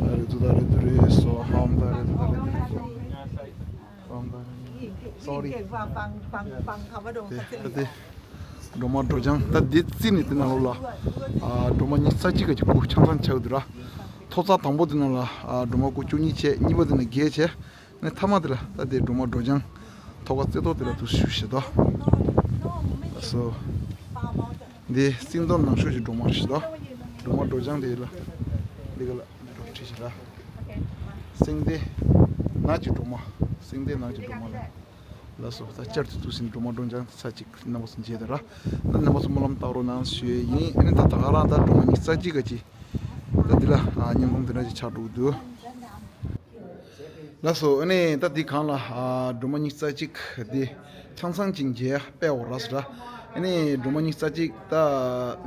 ད་རེད་དུ་ད་རེད་དུ་རེད་སོ་ཧམ་ད་རེད་དུ་ད་རེད་དུ་རེད་སོ། ཧམ་ད་རེད། སོ་རི། དེ་ད་དེ། སྒྲོལ་མ་སྒྲོལ་ལྗང་ད་འདི་རྩིས་ནས་དེ་ནང་ལོགས་ལ། ཨ་སྒྲོལ་མ་ཉི་ཤུ་རྩ་གཅིག་ག་ཅིག་སྐུ་ཆང་ཚང་ཆགས་འདུག་ར། ཐོག་རྩ་དང་པོ་དེ་ནང་ལ་ཨ་སྒྲོལ་མ་སྐུ་བཅུ་གཉིས་བྱས། གཉིས་པ་དེ་ནས་བརྒྱད་བྱས། ནས་མཐའ་མ་དེ་ལ་ད་དེ་སྒྲོལ་མ་སྒྲོལ་ལྗང་། ཐོག་ཁ་རྩེ་ཏོག་དེ་ལ་དུ་ཞུ་ཞེས་དོ། ལགས་སོ། འདི་སེང་རྡོར་ནང་ཤོས་ཀྱི་སྒྲོལ་མ་རེད་ཤེས་དོ། སྒྲོལ་མ་སྒྲོལ་ལྗང་དེ་ལ། འདི་ག་ལ་འགྲོ་ཁྲིད་ཤེས་ར། སེང་ལྡེང་ནགས་ཀྱི་སྒྲོལ་མ། སེང་ལྡེང་ནགས་ཀྱི་སྒྲོལ་མ་ལ། ལགས་སོ། ད་བསྐྱར་དུ་ཐུགས་སེང་སྒྲོལ་མ་སྒྲོལ་ལྗང་ཚ་གཅིག་རྣམ་པ་ཚོ་མཇལ་དེ་ར། ད་རྣམ་པ་ཚོ་སྨོན་ལམ་བཏབ་རོགས་གནང་ཞུ་ཡས་ཡིན། ཨ་ནི་ད་ད་ག་རང་ད་སྒྲོལ་མ་ཉི་ཤུ་རྩ་གཅིག་ག་ཅིག་ད་འདི་ལ་ཨ་བརྙན་ཐུང་དེ་འདྲ་ཅིག་ཆགས་འགྲོ་གི་འདུག་ལགས་སོ། ཨ་ནི་ད་འདི་གང་ལ་ཨ་སྒྲོལ་མ་ཉི་ཤུ་རྩ་གཅིག་འདི་ཆང་ཚང་གཅིག་མཇལ་དཔེ་འོ་ར་སི་ར། ཨ་ནི་སྒྲོལ་མ་ཉི་ཤུ་རྩ་གཅིག་ད་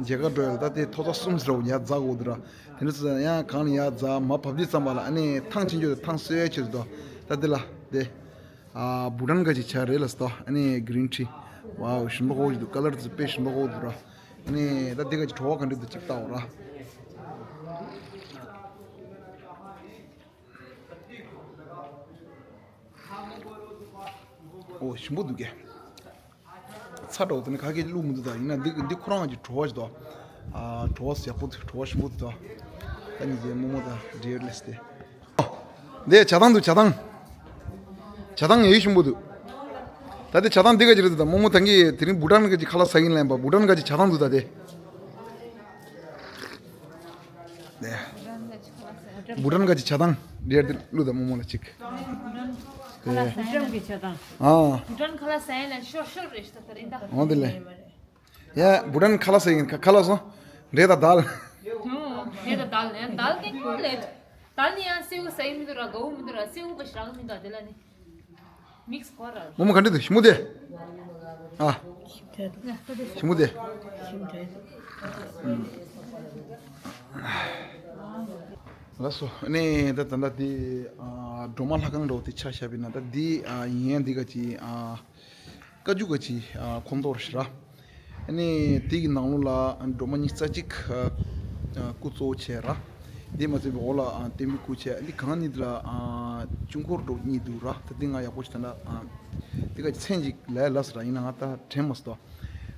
མཇལ་ཁ་འགྲོ་ཡ་ལ་ད་དེ་ཐོག་རྩ་གསུམ་ཟེར་བ་ཡ་རྫ་གོ་འདུག་ར། དེ་འདྲ་ཚོ་ཡང་གང་ལ་ཡ་རྫ་མ་བབས་དུས་ཙམ་པ་ལ་ཨ་ནི་ཐང་ཆེན་ཆུང་དེ་ཐང་གསོལ་ཡ་ཆེད་དུ་ད་འདི་ལ་དེ་ཨ་བུ་ཊན་ག་ཅིག་ཆ་རེད་ལ་སྟོ། ཨ་ནི་གི་རིན་ཊི། ཝའོ་ཞིམ་པོ་ཧོ་ཅིག་འདུག་ཀ་ལར་དེ་ཚོ་དཔེ་ཞིམ་པོ་ཧོ་འདུག་ར། ཨ་ནི་ད་འདི་ག་ཅིག་བྲོ་བ་ག་འདྲ་འདུག་ཅིག་ལྟ་འོ་ར། ཨོ་ཞིམ་པོ་འདུག་གས། ཚ་འདྲ་བོ་དེ་ནི་ཁ་སྐད་བླུག་མི་འདུག་ད་ཡིན་ན་འདི་འདི་ཁོ་རང་གི་བྲོ་བ་ཞིག་འདུག་ཨ་བྲོ་བ་ཡག་པོ་འདུག་བྲོ་བ་ཞིམ་པོ་འདུག་ད་ད་ཉིད་ཀྱི་རྨོ་མོ་དང་འབྲེལ་ལས་ཏེ། འདི་བྱ་ཐང་འདུག་བྱ་ཐང་། བྱ་ཐང་ཡོད་ཞིམ་པོ་འདུག་ད་དེ་བྱ་ཐང་འདི་ག་ཅི་རེད་འདུག་ད་རྨོ་མོ་ད་གིན་དེ་རིང་བུ་ཊན་ག་ཅི་ཁ་ལག་ཟ་གིན་ལེན་པ་བུ་ཊན་ག་ཅི་བྱ་ཐང་འདུག་ད་དེ། ནས། བུ་ཊན་ག་ཅི་བྱ་ཐང་རེད་དེ་བླུག་ད་རྨོ་མོ་ལ་གཅིག་ཁ་ལག་ཟ་ཡ་ལ། ཨ། བུ་ཏན་ཁ་ལག་ཟ་ཡ་ལ་ཤོར་ཤོར་རེད་ཤག་ད་རེད་ད། འོ་དེ་ལས། ཡ་བུ་ཏན་ཁ་ལག་ཟ་ཡིན་ཁ་ལག་སོང་། འབྲས་དང་དལ། ཨོ། འབྲས་དང་དལ་ཡང་དལ་གི་ཉུང་ལས། དལ་ནི་ཡང་སེའུ་ཟ་ཡི་མི་འདུག་ར། དགའ་བོ་མི་འདུག་ར། སེའུ་ག་ཞིག་རག་གི་མི་འདུག་དེ་ལ་ནི། མིག་སི་གོ་ར། རྨོ་མོ་ག་འདྲ་འདུག་ཞི་མོ་དེ། ཨ། ཞི་མོ་དེ། ལགས་སོ། ཨ་ནི་ད་ད་ལྟ་དེ་ཨ་སྒྲོལ་མ་ལྷ་ཁང་འདྲ་བོ་དེ་ཆ་བཞག་པ་ཡིན་ན་ད་འདི་ཨ་ཡིན་ཡང་འདི་ག་ཅི་ཨ་བཀའ་བརྒྱུད་ག་ཅི་ཨ་ཁོངས་གཏོགས་རེད་ཤག་ར། ཨ་ནི་དེ་གི་ནང་ལོགས་ལ་སྒྲོལ་མ་ཉི་ཤུ་རྩ་གཅིག་ཨ་སྐུ་གཙོ་བོ་བྱས་ར། དེ་མ་ཟད་པའི་འོག་ལ་ཨ་བསྟན་པའི་སྐུ་བྱས། ཨ་འདི་གང་ནི་དེ་ལ་ཨ་དཀྱིལ་འཁོར་འདྲ་བོ་གཉིས་འདུག་ར། ད་འདི་ང་ཡག་པོ་ཞིག་ད་ལྟ་ཨ་དེ་ག་ཅི་མཚན་ཅིག་ལས་ལབ་སོང་ར། ཡིན་ན་ང་ད་དྲན་མ་སོང་།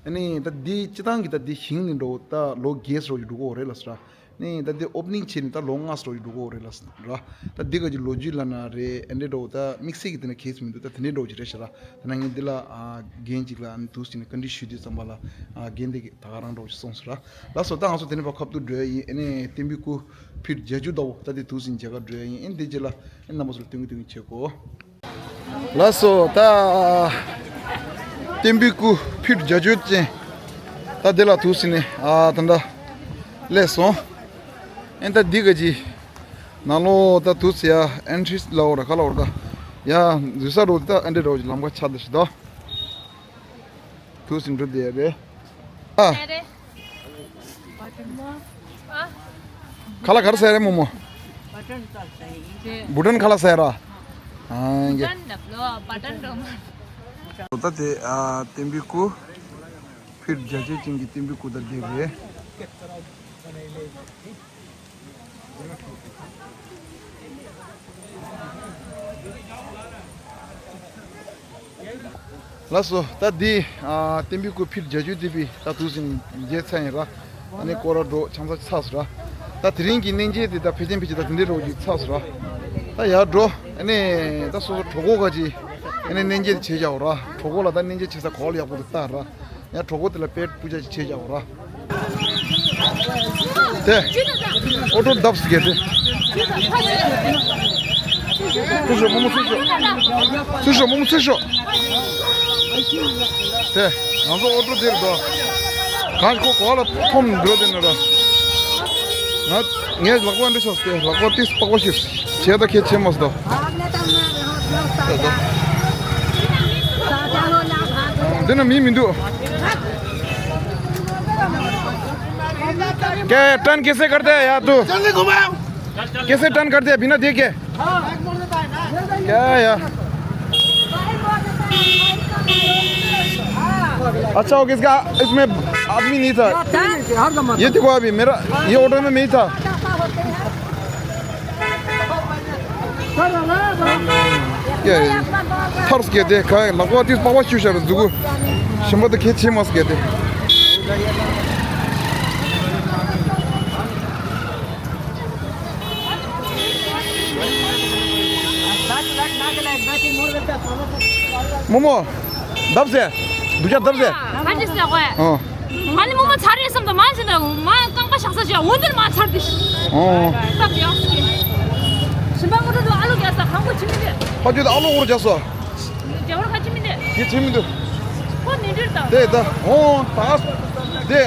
ཨ་ནི་ད་འདི་སྤྱི་བཏང་གི་ད་འདི་ཞིང་ནི་འདྲ་བོ་ད་ལོ་བརྒྱད་ཙམ་ཞིག་འགྲོ་གི་ཡོད་རེད་ལབ་སོང་ར། ནི་ད་འདི་ཨོ་པ་ནིང་བྱས་ནས་ད་ལོ་ལྔ་ཙམ་ཞིག་འགྲོ་གི་ཡོད་རེད་ལབ་ར། ད་འདི་ག་ཅི་ལོ་རྒྱུས་ལབ་ན་རེད། ཨ་འདྲ་འདྲ་བོ་ད་དམིགས་བསལ་གྱི་དེ་ན་གལ་སྲིད་མི་འདུག་ད་དེ་འདྲ་འདྲ་བོ་ཅིག་རེད་ཤག་ར། ད་ནང་ངས་འདི་ལ་ཨ་རྒན་ཅིག་ལ་ཨ་ནི་འདུག་སེ་ནས་བཀའ་འདྲི་ཞུས་དུས་ཙམ་པ་ལ་ཨ་རྒན་དེ་གིས་ད་ག་རང་འདྲ་བོ་ཅིག་གསུངས་སོང་ར། ལགས་སོ། ད་ང་ཚོ་དེ་ནས་ཕར་ཁ་ཐུག་འགྲོ་ཡ་ཡིན། ཨ་ནི་བསྟན་པའི་སྐུ་ཕུད་བརྒྱད་ཅུ་ཟླ་བོ་ད་དེ་འདུག་སེ་མཇལ་ཁ་འགྲོ་ཡ་ཡིན། ཨ་ནི་དེ་རྗེས་ལ་ཨ་ནི་རྣམ་པ་ཚོ་ལ་སྟོན་གི་སྟོན་གི་བྱེད་གོ། ལགས་སོ། ད་བསྟན་པའི་སྐུ་ཕུད་བརྒྱད་ཅུ་ཅན་ད་དེ་ལ་འདུག་སེ་ནས་ཨ་ད་ད་སླེབས་སོང་། ཨེ་ད་འདི་ག་ཅི་ནང་ལོགས་ད་འདུག་སེ་ཡ་ཨེན་ཊི་རི་སི་ལབ་དགོས་ར་ག་ལབ་དགོས་ར། ད་ཡ་འཛུལ་ས་འདྲ་བོ་ད་ཨ་འདྲ་འདྲ་བོ་ཅིག་ལམ་ཁ་ཆགས་བསྡད་ཤག་ད། འདུག་སེ་འགྲོ་བསྡད་ཡ་རེད། ཨ། ཁ་ལག་ག་རེ་ཟ་ཡ་རེད་རྨོ་མོ། བུ་ཏན་ཁ་ལག་ཟ་ཡ་ར། ཨ་ཡ། ད་དེ་ཨ་བསྟན་པའི་སྐུ་ཕུད་བརྒྱད་ཅུ་ཅན་གྱི་བསྟན་པའི་སྐུ་ད་འདི་རེད། ལགས་སོ། ད་འདི་ཨ་བསྟན་པའི་སྐུ་ཕུད་བརྒྱད་ཅུ་འདི་པའི་ད་འདུག་སེ་མཇལ་ཚར་ཡིན་ར། ཨ་ནི་སྐོར་ར་འགྲོ་ཆང་ས་ཚགས་སོང་ར། ད་དེ་རིང་གི་གནས་མཇལ་དེ་ད་ཕལ་ཆེར་ཕལ་ཆེར་ད་དེ་འདྲའི་འདྲ་བོ་ཅིག་ཚགས་སོང་ར། ད་ཡར་འགྲོ། ཨ་ནི་ད་སོ་སོ་གྲོད་ཁོག་ག་ཅི་ཨ་ནི་གནས་མཇལ་དེ་བྱས་བཞག་འོ་ར། གྲོད་ཁོག་ལ་ད་གནས་མཇལ་བྱེད་ས་ག་པར་ཡག་པོ་དེ་ལྟ་ར། ཡང་གྲོད་ཁོག་དེ་ལ་པེཊ་པུ་ཅ་ཅིག་བྱས་བཞག་འོ་ར། དེ། ཨོ་ཊོ་བརྡབས་སུ་གས་དེ། ཚུར་ཤོག་རྨོ་མོ་ཚུར་ཤོག་ཚུར་ཤོག་རྨོ་མོ་ཚུར་ཤོག་དེ། ང་ཚོ་ཨོ་ཊོ་དེར་འགྲོ། གང་ཁོ་གོ་ལ་ཐོམ་འགྲོ་དེ་ནི་ར། ང་། ངས་ལག་པ་འདྲ་ཆགས་ཏེ་ལག་པ་ཏིས་པགས་པ་ཤིག་བྱས་ད་ཁྱེད་བྱེད་མ་སོང་ད། འདི་ན་མི་མི་འདུག क्या है, टर्न कैसे करते हैं यार तू? कैसे टर्न करते हैं बिना देखे? क्या यार? अच्छा हो गया, इसका, इसमें आदमी नहीं था। ये देखो, अभी मेरा, ये ऑटो में मैं ही था। क्या है? थर्स के दे खाए, लगवा तीस पावा चूशा जुगु। शंबर तो खेत छे मास के दे। རྨོ་མོ། བརྡབ་ཟེར། འདུག་ཅག་བརྡབ་ཟེར། ཨོ། ང་ནི་རྨོ་མོ་ཚར་རེད་བསམ་དང་མ་ཟེར་ན་མ་རྐང་པ་བཞག་ས་ཅིག་འོ་འདིར་མ་ཚར་ཏེ། ཨོ། སྟབས་ཡག་སོང་། ཞིམ་པ་ངོ་སྤྲོད་དུ་ཨ་ལོ་རྒྱག་ས་གང་པོ་ཕྱིན་མི་འདུག་ཕ་ཆོས་དུ་ཨ་ལོ་འོར་རྒྱག་སོ། རྒྱག་བར་ཁ་ཕྱིན་མི་འདུག་དེ་ཕྱིན་མི་འདུག་ཁོ་ནི་འདིར་དང་། དེ་ད་ཨོ་ད་དེ་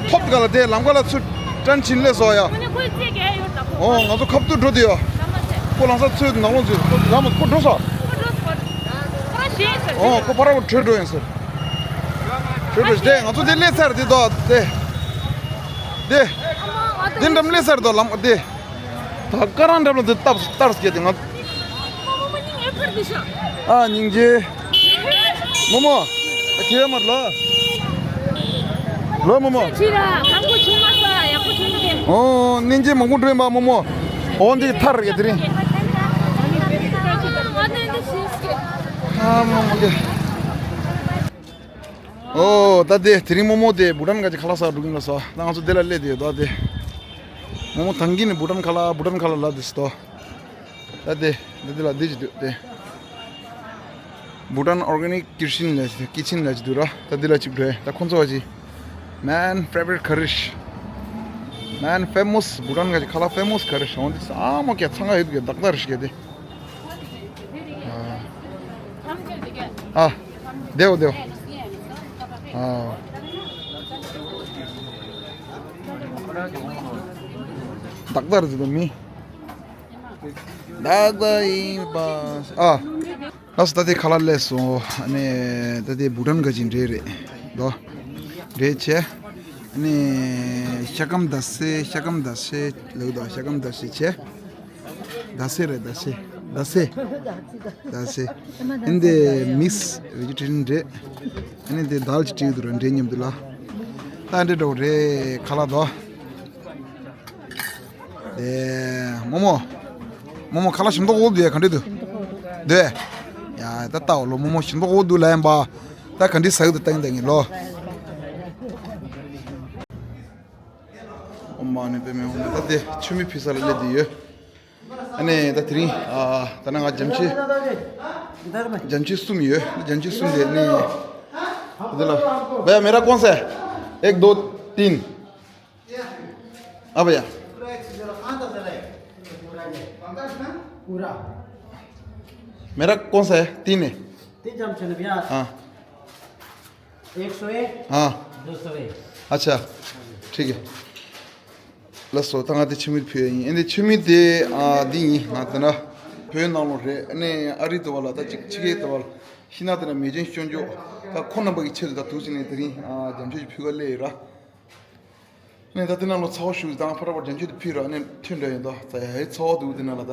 ཐོབ་ག་ལ་དེ་ལམ་ཀ་ལ་ཚུར་ཀྲན་ཕྱིན་ལས་སོ་ཡ། ཁོ་ནི་ཁོའི་རྩེད་རྒྱག་ཡོད་ད་ཁོ། ཨོ་ང་ཚོ་ཁབ་ཏུ་འགྲོ་དེ་ཡོ། ལམ་མ་ཚད། ཁོ་ལང་ས་ཚུར་ནང་ལོགས་ཚུར་ལམ་ཁོ་འགྲོ་སོ། ཁོ་འགྲོ་སོ། ཁོ་རང་ཞེས་ཟེར། ཨོ་ཁོ་ཕ་ར་བོ་བྲོས་འགྲོ་ཡིན་ཟེར། བྲོས་འགྲོ་དེ་ང་ཚོ་དེ་སླེབས་ཚར་དེ་དོ་དེ། དེ། དེ་འགྲམ་སླེབས་ཚར་དོ་ལམ་དེ། ད་ཀ་རང་འགྲམ་ལ་དེ་སྟབས་སྟར་སྐྱེ་དེ་ང་། ཨ་སྙིང་རྗེ། རྨོ་མོ། ཁྱེད་མར་ལ། ལོ་རྨོ་མོ། ཁྱེད་ར་དང་པོ་ཆུང་མ་ས་ཡག་པོ་ཆུང་གི། ཨོ་སྙིང་རྗེ་མང་པོ་འགྲོ་ཡིན་པ་རྨོ་མོ། འོ་འདི་ཐར་ཡ་དེ་རིང་། ཨ་རྨོ་མོ་གི། ཨོ་ད་དེ་དེ་རིང་རྨོ་མོ་དེ་བུ་ཊན་ག་ཅི་ཁ་ལག་ཟ་འགྲོ་གིན་ལ་ས་ད་ང་ཚོ་དེ་ལ་སླེབས་དེ་ཡོད་ད་དེ། རྨོ་མོ་ད་གིན་ནས་བུ་ཊན་ཁ་ལག་བུ་ཊན་ཁ་ལག་ལ་དེ་སྟོ། ད་དེ་ད་དེ་ལ་དེ་ཅི་འདུག་དེ། བུ་ཊན་ཨོར་ག་ནིག་ཀི་ཆིན་ལ་ཅི་ཀི་ཆིན་ལ་ཅི་འདུག་ར། ད་དེ་ལ་ཅིག་འགྲོ་ཡ་ད་ཁོང་ཚོ་བ་ཅི། Man favorite curry. Man famous བུ་ཊན་ག་ཅི་ཁ་ལག་famous curry འོང་དེ་ས་མོ་ཀྱ་ཚང་ག་ཡོད་གི་དག་དག་རེ་ཞིག་གི་དེ། ཨ། ཨ། བདེའོ་བདེའོ། ཨ། ཏག་ཏག་རེད་ཟེར་དུས་མི། ཏག་ཏག་ཡིན་པ། ཨ། ལགས་སོ། ད་ལྟའི་ཁ་ལག་སླེབས་སོང་། ཨ་ནི་ད་ལྟའི་བུ་ཊན་ག་ཅིག་འདྲེས་རེད་དོ། འདྲེས་བྱས། ཨ་ནི་ཤ་སྐམ་ཟླ་ཚེས། ཤ་སྐམ་ཟླ་ཚེས་ལབ་དོ། ཤ་སྐམ་ཟླ་ཚེས་བྱས། ཟླ་ཚེས་རེད། ཟླ་ཚེས། ཟླ་ཚེས། ཟླ་ཚེས། ཨ་འདི་མིག་སི་བེ་ཇི་ཊེ་རི་ཡན་རེད། ཨ་ནི་འདི་དཱལ་ཅིག་བྲིས་འདུག་ར། འདྲེས་མཉམ་དུ་ལ། ད་འདྲེས་འགྲོ་རེད་ཁ་ལག་དོ། དེ་རྨོ་མོ། རྨོ་མོ་ཁ་ལག་ཞིམ་མདོག་འོ་འདུག་ཡ། ག་འདྲ་འདུག་འདུག་ཡ། ད་ལྟ་འོ་ལོ་རྨོ་མོ་ཞིམ་མདོག་འོ་འདུག་ལབ་ཡིན་པ། ད་ག་འདྲ་ཟ་གི་འདུག་ལྟ་གིན་ལྟ་གིན་ལོ། ཨོ་མ་ནི་པེ་མེ་ཨོ་མ། ད་དེ་མཆོད་མེ་ཕུལ་ས་ལ་སླེབས་བསྡད་ཡོད། ཨ་ནི་ད་དེ་རིང་ཨ་ད་ནང་ང་འཇམ་མཆོད། འཇམ་མཆོད་གསུམ་ཡོད། འཇམ་མཆོད་གསུམ་དེ་ནི། འདི་ལ། भैया मेरा कौन सा है? एक दो तीन। हाँ भैया। पूरा। मेरा कौन सा है? तीन है। तीन चम्मच है ना भैया? हाँ। एक सौ एक। हाँ। दो सौ एक। अच्छा। ठीक है। ལགས་སོ། ད་ང་དེ་མཆོད་མེ་ཕུལ་ཡ་ཡིན། ཨ་ནི་མཆོད་མེ་དེ་ཨ་འདི་ཡིན། ང་དེ་ན་བོད་ནང་ལོགས་རེད། ཨ་ནི་ཨ་རི་དུ་བ་ལ། ད་ཅིག་ཕྱི་རྒྱལ་དུ་བ་ལ། ཤི་ན་དེ་ན་མེ་ལྕེ་སྐྱོན་ཅོག་ད་ཁོ་རྣམ་པ་གི་ཆེད་དུ་ད་འདུག་ཟེར་ནས་དེ་རིང་ཨ་འཇམ་མཆོད་ཅིག་ཕུལ་ག་སླེབས་ཡོད་ར། ཨ་ནི་ད་དེ་ནང་ལོགས་ཚ་བོ་ཞུགས་དང་ཕ་ར་བར་འཇམ་མཆོད་དེ་ཕུལ་ར། ཨ་ནི་ཐོན་འདྲ་ཡིན་དོ། ད་ཡ་ཧེ་ཚ་བོ་འདུག་དེ་ན་ལ་ད།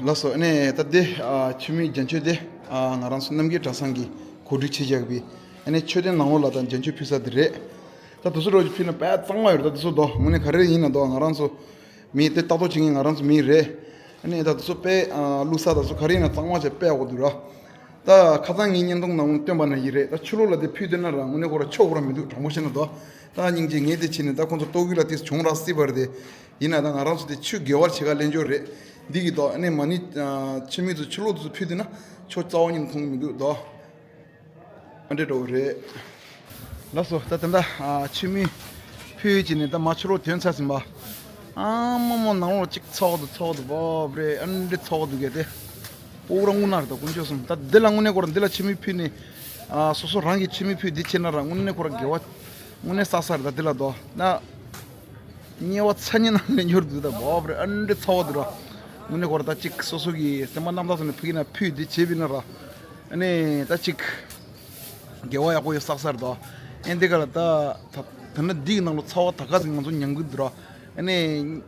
ལགས་སོ། ཨ་ནི་ད་དེ་ཨ་མཆོད་མེ་འཇམ་མཆོད་དེ་ཨ་ང་རང་ཚོ་རྣམ་རྒྱལ་གྲྭ་ཚང་གིས་གོ་སྒྲིག་བྱས་བཞག་པའི། ཨ་ནི་མཆོད་རྟེན་ནང་ལོགས་ལ་ད་འཇམ་མཆོད་ཕུལ་ས་དེ་རེད། ད་དུ་སུ་རོགས་ཀྱི་ཕུལ་ན་དཔེ་གཙང་མ་ཡོད་རེད། ད་དུ་སུ་དོ་དངོས་གནས་ག་རེ་ཡིན་ན་དོ། ང་རང་ཚོ་མི་དེ་ལྟ་རྟོག་བྱེད་མཁན་ང་རང་ཚོ་མི་རེད། ཨ་ནི་ད་དུ་སུ་དཔེ་ཨ་བླུགས་ས་ད་སུ་ག་རེ་ཡིན་ན་གཙང་མ་བྱས་དཔེ་ཡག་པོ་འདུག་ར། ད་ཁ་སང་ངའི་བརྙན་ཐུང་ནང་སྟོན་པ་ན་ཡི་རེད། ད་ཕྱི་ལོགས་ལ་དེ་ཕུལ་དུས་ན་ར་དངོས་གནས་ཁོ་ར་ཆོག་གོ་ར་མི་འདུག་དྲང་པོ་བཤད་ན་དོ། ད་སྙིང་རྗེ་ངས་དེ་བྱས་ནས་ད་ཁོང་ཚོ་ལྟོ་གོས་ལ་དེ་བྱུང་ར་སྲིད་པ་རེད་དེ། ཡིན་ན་ད་ང་རང་ཚོ་དེ་ཆུ་དགེ་བར་བྱེད་ག་ལེན་འབྱོར་རེད། འདི་གི་དོ། ཨ་ནི་མ་ནི་ཨ་ཕྱི་མི་ཚོ་ཕྱི་ལོགས་དུ་ཕུལ་དུས་ན་ཆོ་རྩ་བ་ཉིད་མཐོང་གི་མི་འདུག་དོ། ཨ་འདྲེ་འགྲོ་གི་རེད། ལགས་སོ། ད་ད་ལྟ་ཨ་མཆོད་མེ་ཕུལ་བྱས་ནས་ད་མ་ཕྱི་ལོགས་ཐོན་ཚར་ཟིན་པ། ཨ་མོ་མོ་ནང་ལོགས་གཅིག་ཚ་བ་འདུག་ཚ་བ་འདུག་བབ་རེད། ཨ་འདྲེ་ཚ་བ་འདུག་གས་དེ། པོ་ར་དངོས་གནས་རེད་ད། དཀོན་མཆོག་གསུམ། ད་འདི་ལ་དངོས་གནས་ཁོ་ར་འདི་ལ་མཆོད་མེ་ཕུལ་ནས། ཨ་སོ་སོ་རང་གི་མཆོད་མེ་ཕུལ་འདི་བྱས་ན་ར་དངོས་གནས་ཁོ་ར་དགེ་བ་དངོས་གནས་བསགས་ས་རེད་ད། འདི་ལ་དོ་ན། དམྱལ་བ་ཚ་དམྱལ་ནང་ལ་འབྱོར་འདུག་ད་བབ་རེད། ཨ་འདྲེ་ཚ་བ་འདུག་ར། དངོས་གནས་ཁོ་ར་ད་གཅིག་སོ་སོ་གི་སེམས་པ་རྣམ་དག་སོ་ནས་ཕུལ་གྱི་ན་ཕུལ་འདི་བྱས་པ་ཡིན་ན་ར། ཨ་ནི་ད་གཅིག་དགེ་བ་ཡག་པོ་ཡོད་བསགས་ས་རེད་དོ། ཨེ་འདི་ག་ལ་ད་ད་ད་ནི་འདི་གི་ནང་ལ་ཚ་བ་ད་ག་ཟིག་ང་ཚོ་མྱང་གི་འདུག་ར། ཨ་ནི་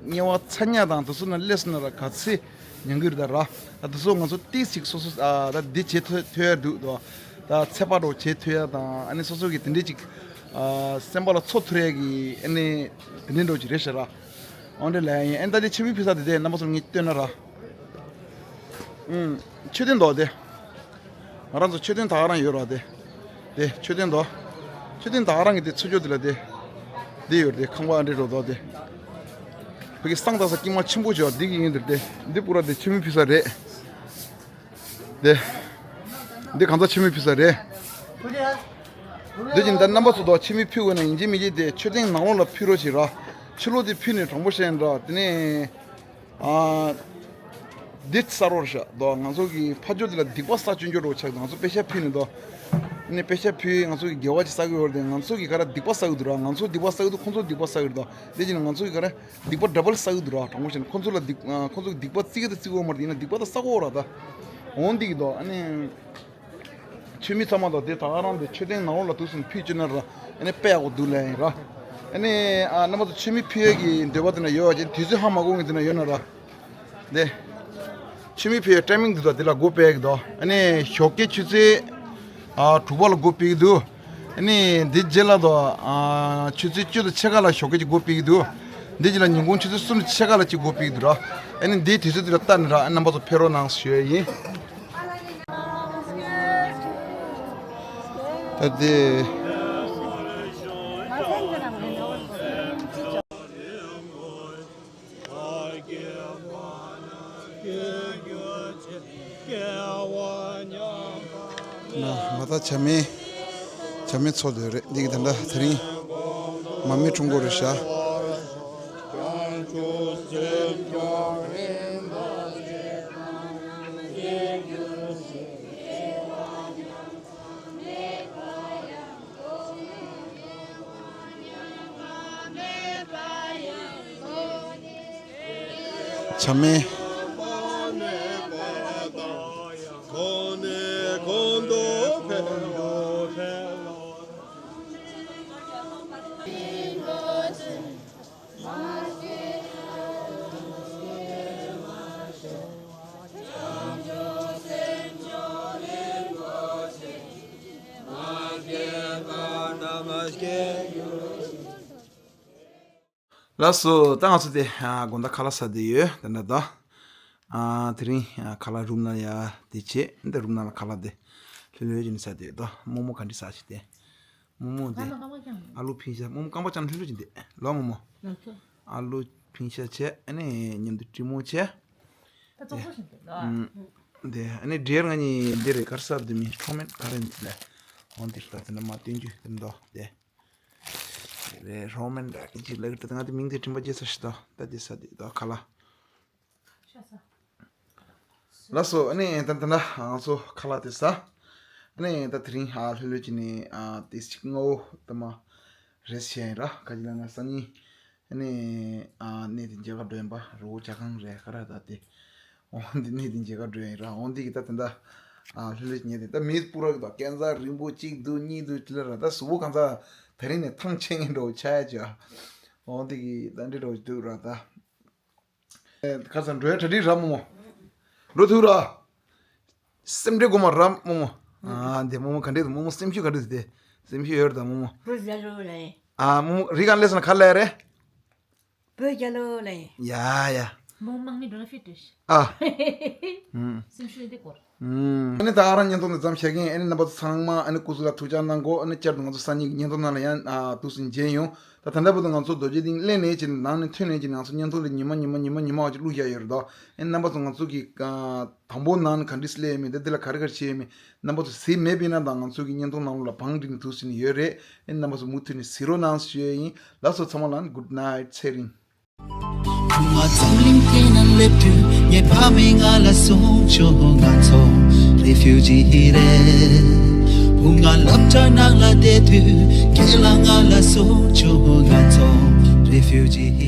དམྱལ་བ་ཚ་དམྱལ་དང་དེ་ཚོ་ན་སླེབས་སོང་ན་ར་ག་ཚད་མྱང་གི་རེད་ད་ར། ད་དེ་ཚོ་ང་ཚོ་ཏིག་ཙིག་སོ་སོ་ཨ་ད་འདི་བྱེད་ཐུབ་ཐུབ་ཡ་འདུག་དོ། ད་ཚད་པ་འདྲ་བོ་བྱེད་ཐུབ་ཡ་དང་། ཨ་ནི་སོ་སོ་གི་དེ་འདྲས་ཅིག་ཨ་སེམས་པ་ལ་ཚོར་ཐུབ་ཡ་གི་ཨ་ནི་དེ་འདྲས་འདྲ་བོ་ཅིག་རེད་ཤག་ར། འོ་འདྲ་ལབ་ཡ་ཡིན། ཨ་ནི་ད་འདི་མཆོད་མེ་ཕུལ་ས་དེ་དེ་རྣམ་པ་ཚོར་ངས་སྟོན་ན་ར། ཨུམ། མཆོད་རྟེན་དོ་དེ། ང་རང་ཚོ་མཆོད་རྟེན་ད་ག་རང་ཡོད་ར་དེ། དེ་མཆོད་རྟེན་དོ། མཆོད་རྟེན་ད་ག་རང་གི་དེ་ཚུར་ཕྱོགས་དེ་ལ་དེ། དེ་ཡོད་རེད་དེ། ཁང་པ་ཨ་འདྲེ་འགྲོ་དོ་དེ། ཕ་གི་གསང་བདག་ས་དཀྱིལ་མ་ཆེན་པོ་ཅིག་ཡོད་ར། འདི་གི་ཡིན་དེ་དེ། འདི་པུ་ར་དེ་མཆོད་མེ་ཕུལ་ས་རེད། དེ། འདི་གང་ཚ་མཆོད་མེ་ཕུལ་ས་རེད། འདི་བཞིན་ད་རྣམ་པ་ཚོ་དོ་མཆོད་མེ་ཕུལ་དགོས་ན་ཡིན་གཅིག་མིན་གཅིག་དེ་མཆོད་རྟེན་ནང་ལོགས་ལ་ཕུལ་རོགས་བྱེད་ར། ཕྱི་ལོགས་དེ་ཕུལ་ནས་དྲང་པོ་བཤད་ཡིན་ར། དེ་ནས། ཨ། འདི་གསར་བོར་ཤག་དོ། ང་ཚོ་གི་ཕ་ཇོ་འདི་ལ་སྡིག་པ་བསགས་སྐྱོན་བརྗོད་རོགས་ཆགས། ང་ཚོ་པེ་ཤ་ཕུལ་ནས་དོ། ནས་པེ་ཤ་ཕུལ། ང་ཚོ་གི་དགེ་བ་ཅིག་བསགས་ཀྱི་ཡོད་རེད་དེ། ང་ཚོ་གི་ག་ར་སྡིག་པ་བསགས་ཀྱི་འདུག་ར། ང་ཚོ་སྡིག་པ་བསགས་ཀྱི་འདུག་ཁོང་ཚོ་སྡིག་པ་བསགས་ཀྱི་རེད་དོ། དེ་བྱས་ན་ང་ཚོ་གི་ག་ར་སྡིག་པ་ཌ་བལ་བསགས་ཀྱི་འདུག་ར། དྲང་པོ་བཤད་ན་ཁོང་ཚོ་ལ་སྡིག་ཁོང་ཚོ་གི་སྡིག་པ་བརྩི་གི་དང་བརྩི་དགོས་མ་རེད། ཡིན་ན་སྡིག་པ་ད་བསགས་ཀྱི་ཡོད་ར་ད། འོང་འདི་གི་དོ། ཨ་ནི། མཆོད་མེ་ཚང་མ་དང་དེ་ད་ག་རང་དེ་མཆོད་རྟེན་ནང་ལོགས་ལ་འདུག་སེ་ཕུལ་བཅུག་ན་ར། ཨ་ནི་དཔེ་ཡག་པོ་འདུག་ལབ་ཡིན་ར། ཨ་ནི་ཨ་རྣམ་པ་ཚོ་མཆོད་མེ་ཕུལ་ཡས་ཀྱི་འདོད་པ་དེ་ན་ཡོད་པ་ཅིག་དུས་ཚོད་ཧ་མ་གོ་མཁན་དེ་ན་ཡོད་ན་ར། དེ། མཆོད་མེ་ཕུལ་ཡས་ཊའི་མིང་འདི་དང་དེ་ལ་སྒོ་ཕྱེ་གི་འདུག་ཨ་ནི་ཞོགས་ཀའི་ཆུ་ཚོད་ཨ་དྲུག་པ་ལ་སྒོ་ཕྱེ་གི་འདུག་ཨ་ནི་འདི་རྗེས་ལ་དང་ཨ་ཆུ་ཚོད་བཅུ་དང་ཕྱེད་ཀ་ལ་ཞོགས་ཀའི་ཅིག་སྒོ་ཕྱེ་གི་འདུག་འདི་རྗེས་ལ་ཉིན་གུང་ཆུ་ཚོད་གསུམ་དང་ཕྱེད་ཀ་ལ་ཅིག་སྒོ་ཕྱེ་གི་འདུག་ར། ཨ་ནི་འདིའི་དུས་ཚོད་འདི་ལ་ལྟ་ནས་ར། ཨ་རྣམ་པ་ཚོ་ཕེབས་རོགས་གནང་ཞུ་ཡས་ཡིན། ད་དེ། ང་ད་ཇ་མེ། ཇ་མེ་འཚོ་འདོད་རེད། འདི་གི་ད་ལྟ་དེ་རིང་མ་མེ་ཁྲོམ་སྐོར་རེད་ཤག་བྱ་མེད། ལགས་སོ། ད་ང་ཚོ་དེ་ཨ་དགོང་དག་ཁ་ལག་ཟ་བསྡད་ཡོད། དེ་འདྲ་ད། ཨ་དེ་རིང་ཨ་ཁ་ལག་རུམ་ནང་ཡ་དེ་བྱས། འདི་རུམ་ནང་ལ་ཁ་ལག་དེ་ལྷོད་ལྷོད་བྱས་ནས་ཟ་བསྡད་ཡོད་ད། རྨོ་མོ་ག་འདྲ་ཟ་ཞིག་དེ། རྨོ་མོ་དེ་ཨ་ལུ་ཕིང་ཤ། རྨོ་མོ་རྐང་པ་བརྐྱངས་ལྷོད་ལྷོད་བྱས་བསྡད་ལོ། རྨོ་མོ་ཨ་ལུ་ཕིང་ཤ་བྱས། ཨ་ནི་མཉམ་དུ་ཀྲི་མོ་བྱས། ད་ཙོག་ཙོག་བཞིན་འདུག་ལ། ཨུམ། དེ་ཨ་ནི་འབྲས་ང་གཉིས་འདི་རེད། ག་རེ་ཟེར་དེ་མིང་ཁྲོ་མེད་ག་རེ་འདི་ལ། འོང་དེ་ལྟ་དེ་འདྲ་མ་སྟོན་རྒྱུ་དེ་འདུག་དེ། རེད། ཧྲོ་མན་ཌ་གི་ཅིག་ལབ་ཀྱི་འདུག་ང་དེ་མིང་དེ་དྲན་པ་བརྗེད་ཚར་ཤག་ད། ད་དེ་ཟ་དེ་ད་ཁ་ལག་ཤ་ཟ། ལགས་སོ། ཨ་ནི་ད་ད་ད་ང་ཚོ་ཁ་ལག་དེ་ཟ། ཨ་ནི་ད་དེ་རིང་ཨ་ལྷོད་ལྷོད་བྱས་ནས་ཨ་ཏོག་ཙམ་སྔ་པོ་ད་མ་རེད་བྱས་ཡིན་ར། ག་ཅི་ལབ་ན་སང་ཉིན་ཨ་ནི་ཨ་གནས་དེ་མཇལ་ག་འགྲོ་ཡིན་པ། རི་བོ་བྱ་རྐང་རེད་ག་རེ་ད་དེ། འོ་འདི་གནས་དེ་མཇལ་ག་འགྲོ་ཡིན་ར། འོ་འདི་གི་ད་དེ་འདྲ་ཨ་ལྷོད་ལྷོད་བྱས་ནས་དེ་ད་མི་སྤུ་ར་གི་ད་སྐས་འཛེག་རིང་པོ་གཅིག་འདུག་གཉིས་འདུག་ཅི་ལ་ར། ད་གཟུགས་པོ་གང་ཚ་དེ་རིང་ནས་ཐང་ཆད་ངེས་འགྲོ་ཆགས་ཡ་ཅིག་འོ་འདི་གི་ད་འདྲ་འགྲོ་འདུག་ར་ད། ཁ་སང་འགྲོ་ཡ་གྲ་སྒྲིག་ར་རྨོ་མོ། འགྲོ་ཐུབ་ར། སེམས་ཁྲལ་དགོས་མ་ར་རྨོ་མོ། ཨ་འདི་རྨོ་མོ་ག་འདྲ་འདུག་རྨོ་མོ་སེམས་ཤུགས་ག་འདྲ་འདུག་དེ་སེམས་ཤུགས་ཡོད་རེད་ད་རྨོ་མོ། བོད་རྒྱལ་ལོ་ལེ། ཨ་རྨོ་མོ་རི་གང་སླེབས་སོང་ན་ག་ལ་རེད། བོད་རྒྱལ་ལོ་ལེ། ཡ་ཡ། རྨོ་མོ་མང་ནི་འགྲོ་ན་ཕི་ཏུ་ཤི། ཨ། ཧུམ། སེམས་ཤུགས་འདི་སྐོར། ཨུམ། ཨ་ནི་ད་ཨ་རང་བརྙན་ཐུང་འདི་མཚམས་བཞག་གིན། ཨ་ནི་རྣམ་པ་ཚོ་ཚང་མ་ཨ་ནི་སྐུ་གཟུགས་ལ་ཐུགས་ཅག་གནང་དགོས། ཨ་ནི་བསྐྱར་དུ་ང་ཚོ་སང་ཉིན་གྱི་བརྙན་ཐུང་ནང་ལ་ཡང་ཨ་ཐུགས་སུ་མཇལ་ཡོང་། ད་ད་ལྟ་བར་དུ་ང་ཚོ་རྡོ་རྗེ་གདན་སླེབས་ནས་བྱས་ནས་ནང་ནས་ཐོན་ནས་བྱས་ནས་ང་ཚོ་བརྙན་ཐུང་འདི་ཉི་མ་ཉི་མ་ཉི་མ་ཉི་མ་བ་ཅིག་བླུགས་བཞག་ཡོད་རེད་དོ། ཨ་ནི་རྣམ་པ་ཚོ་ང་ཚོ་གི་ཨ་དང་པོ་ནང་ནས་ག་འདྲས་སླེབས་ཡོད་མེད། ད་འདི་ལ་ག་རེ་ག་རེ་བྱས་ཡོད་མེད། རྣམ་པ་ཚོ་གཟིགས་མེད་པ་ཡིན་ན་ད་ང་ཚོ་གི་བརྙན་ཐུང་ནང་ལོགས་ལ་བང་བསྒྲིགས་ནས་ཐུགས་སུ་ནས་ཡོད་རེད། ཨ་ནི་རྣམ་པ་ཚོ་མུ་མཐུད་ནས་གཟིགས་རོགས་གནང་ཞུ་ཡས་ཡིན། ལགས་སོ། ཚང་མ་ལ་good night། ཚེ་རིང་། བུ་ང་འཛམ་གླིང་སྟེང་ན་སླེབས་དུས་ངའི་ཕ་མས་ང་ལ་གསུངས་བྱུང་། ང་ཚོ་རེ་ཕིའུ་ཇི་རེད། བུ་ང་སློབ་གྲྭ་ནང་ལ་བསྡད་དུས་ཁྱེད་ལ་ང་ལ་གསུངས་བྱུང་། ང་ཚོ་རེ་ཕིའུ་ཇི།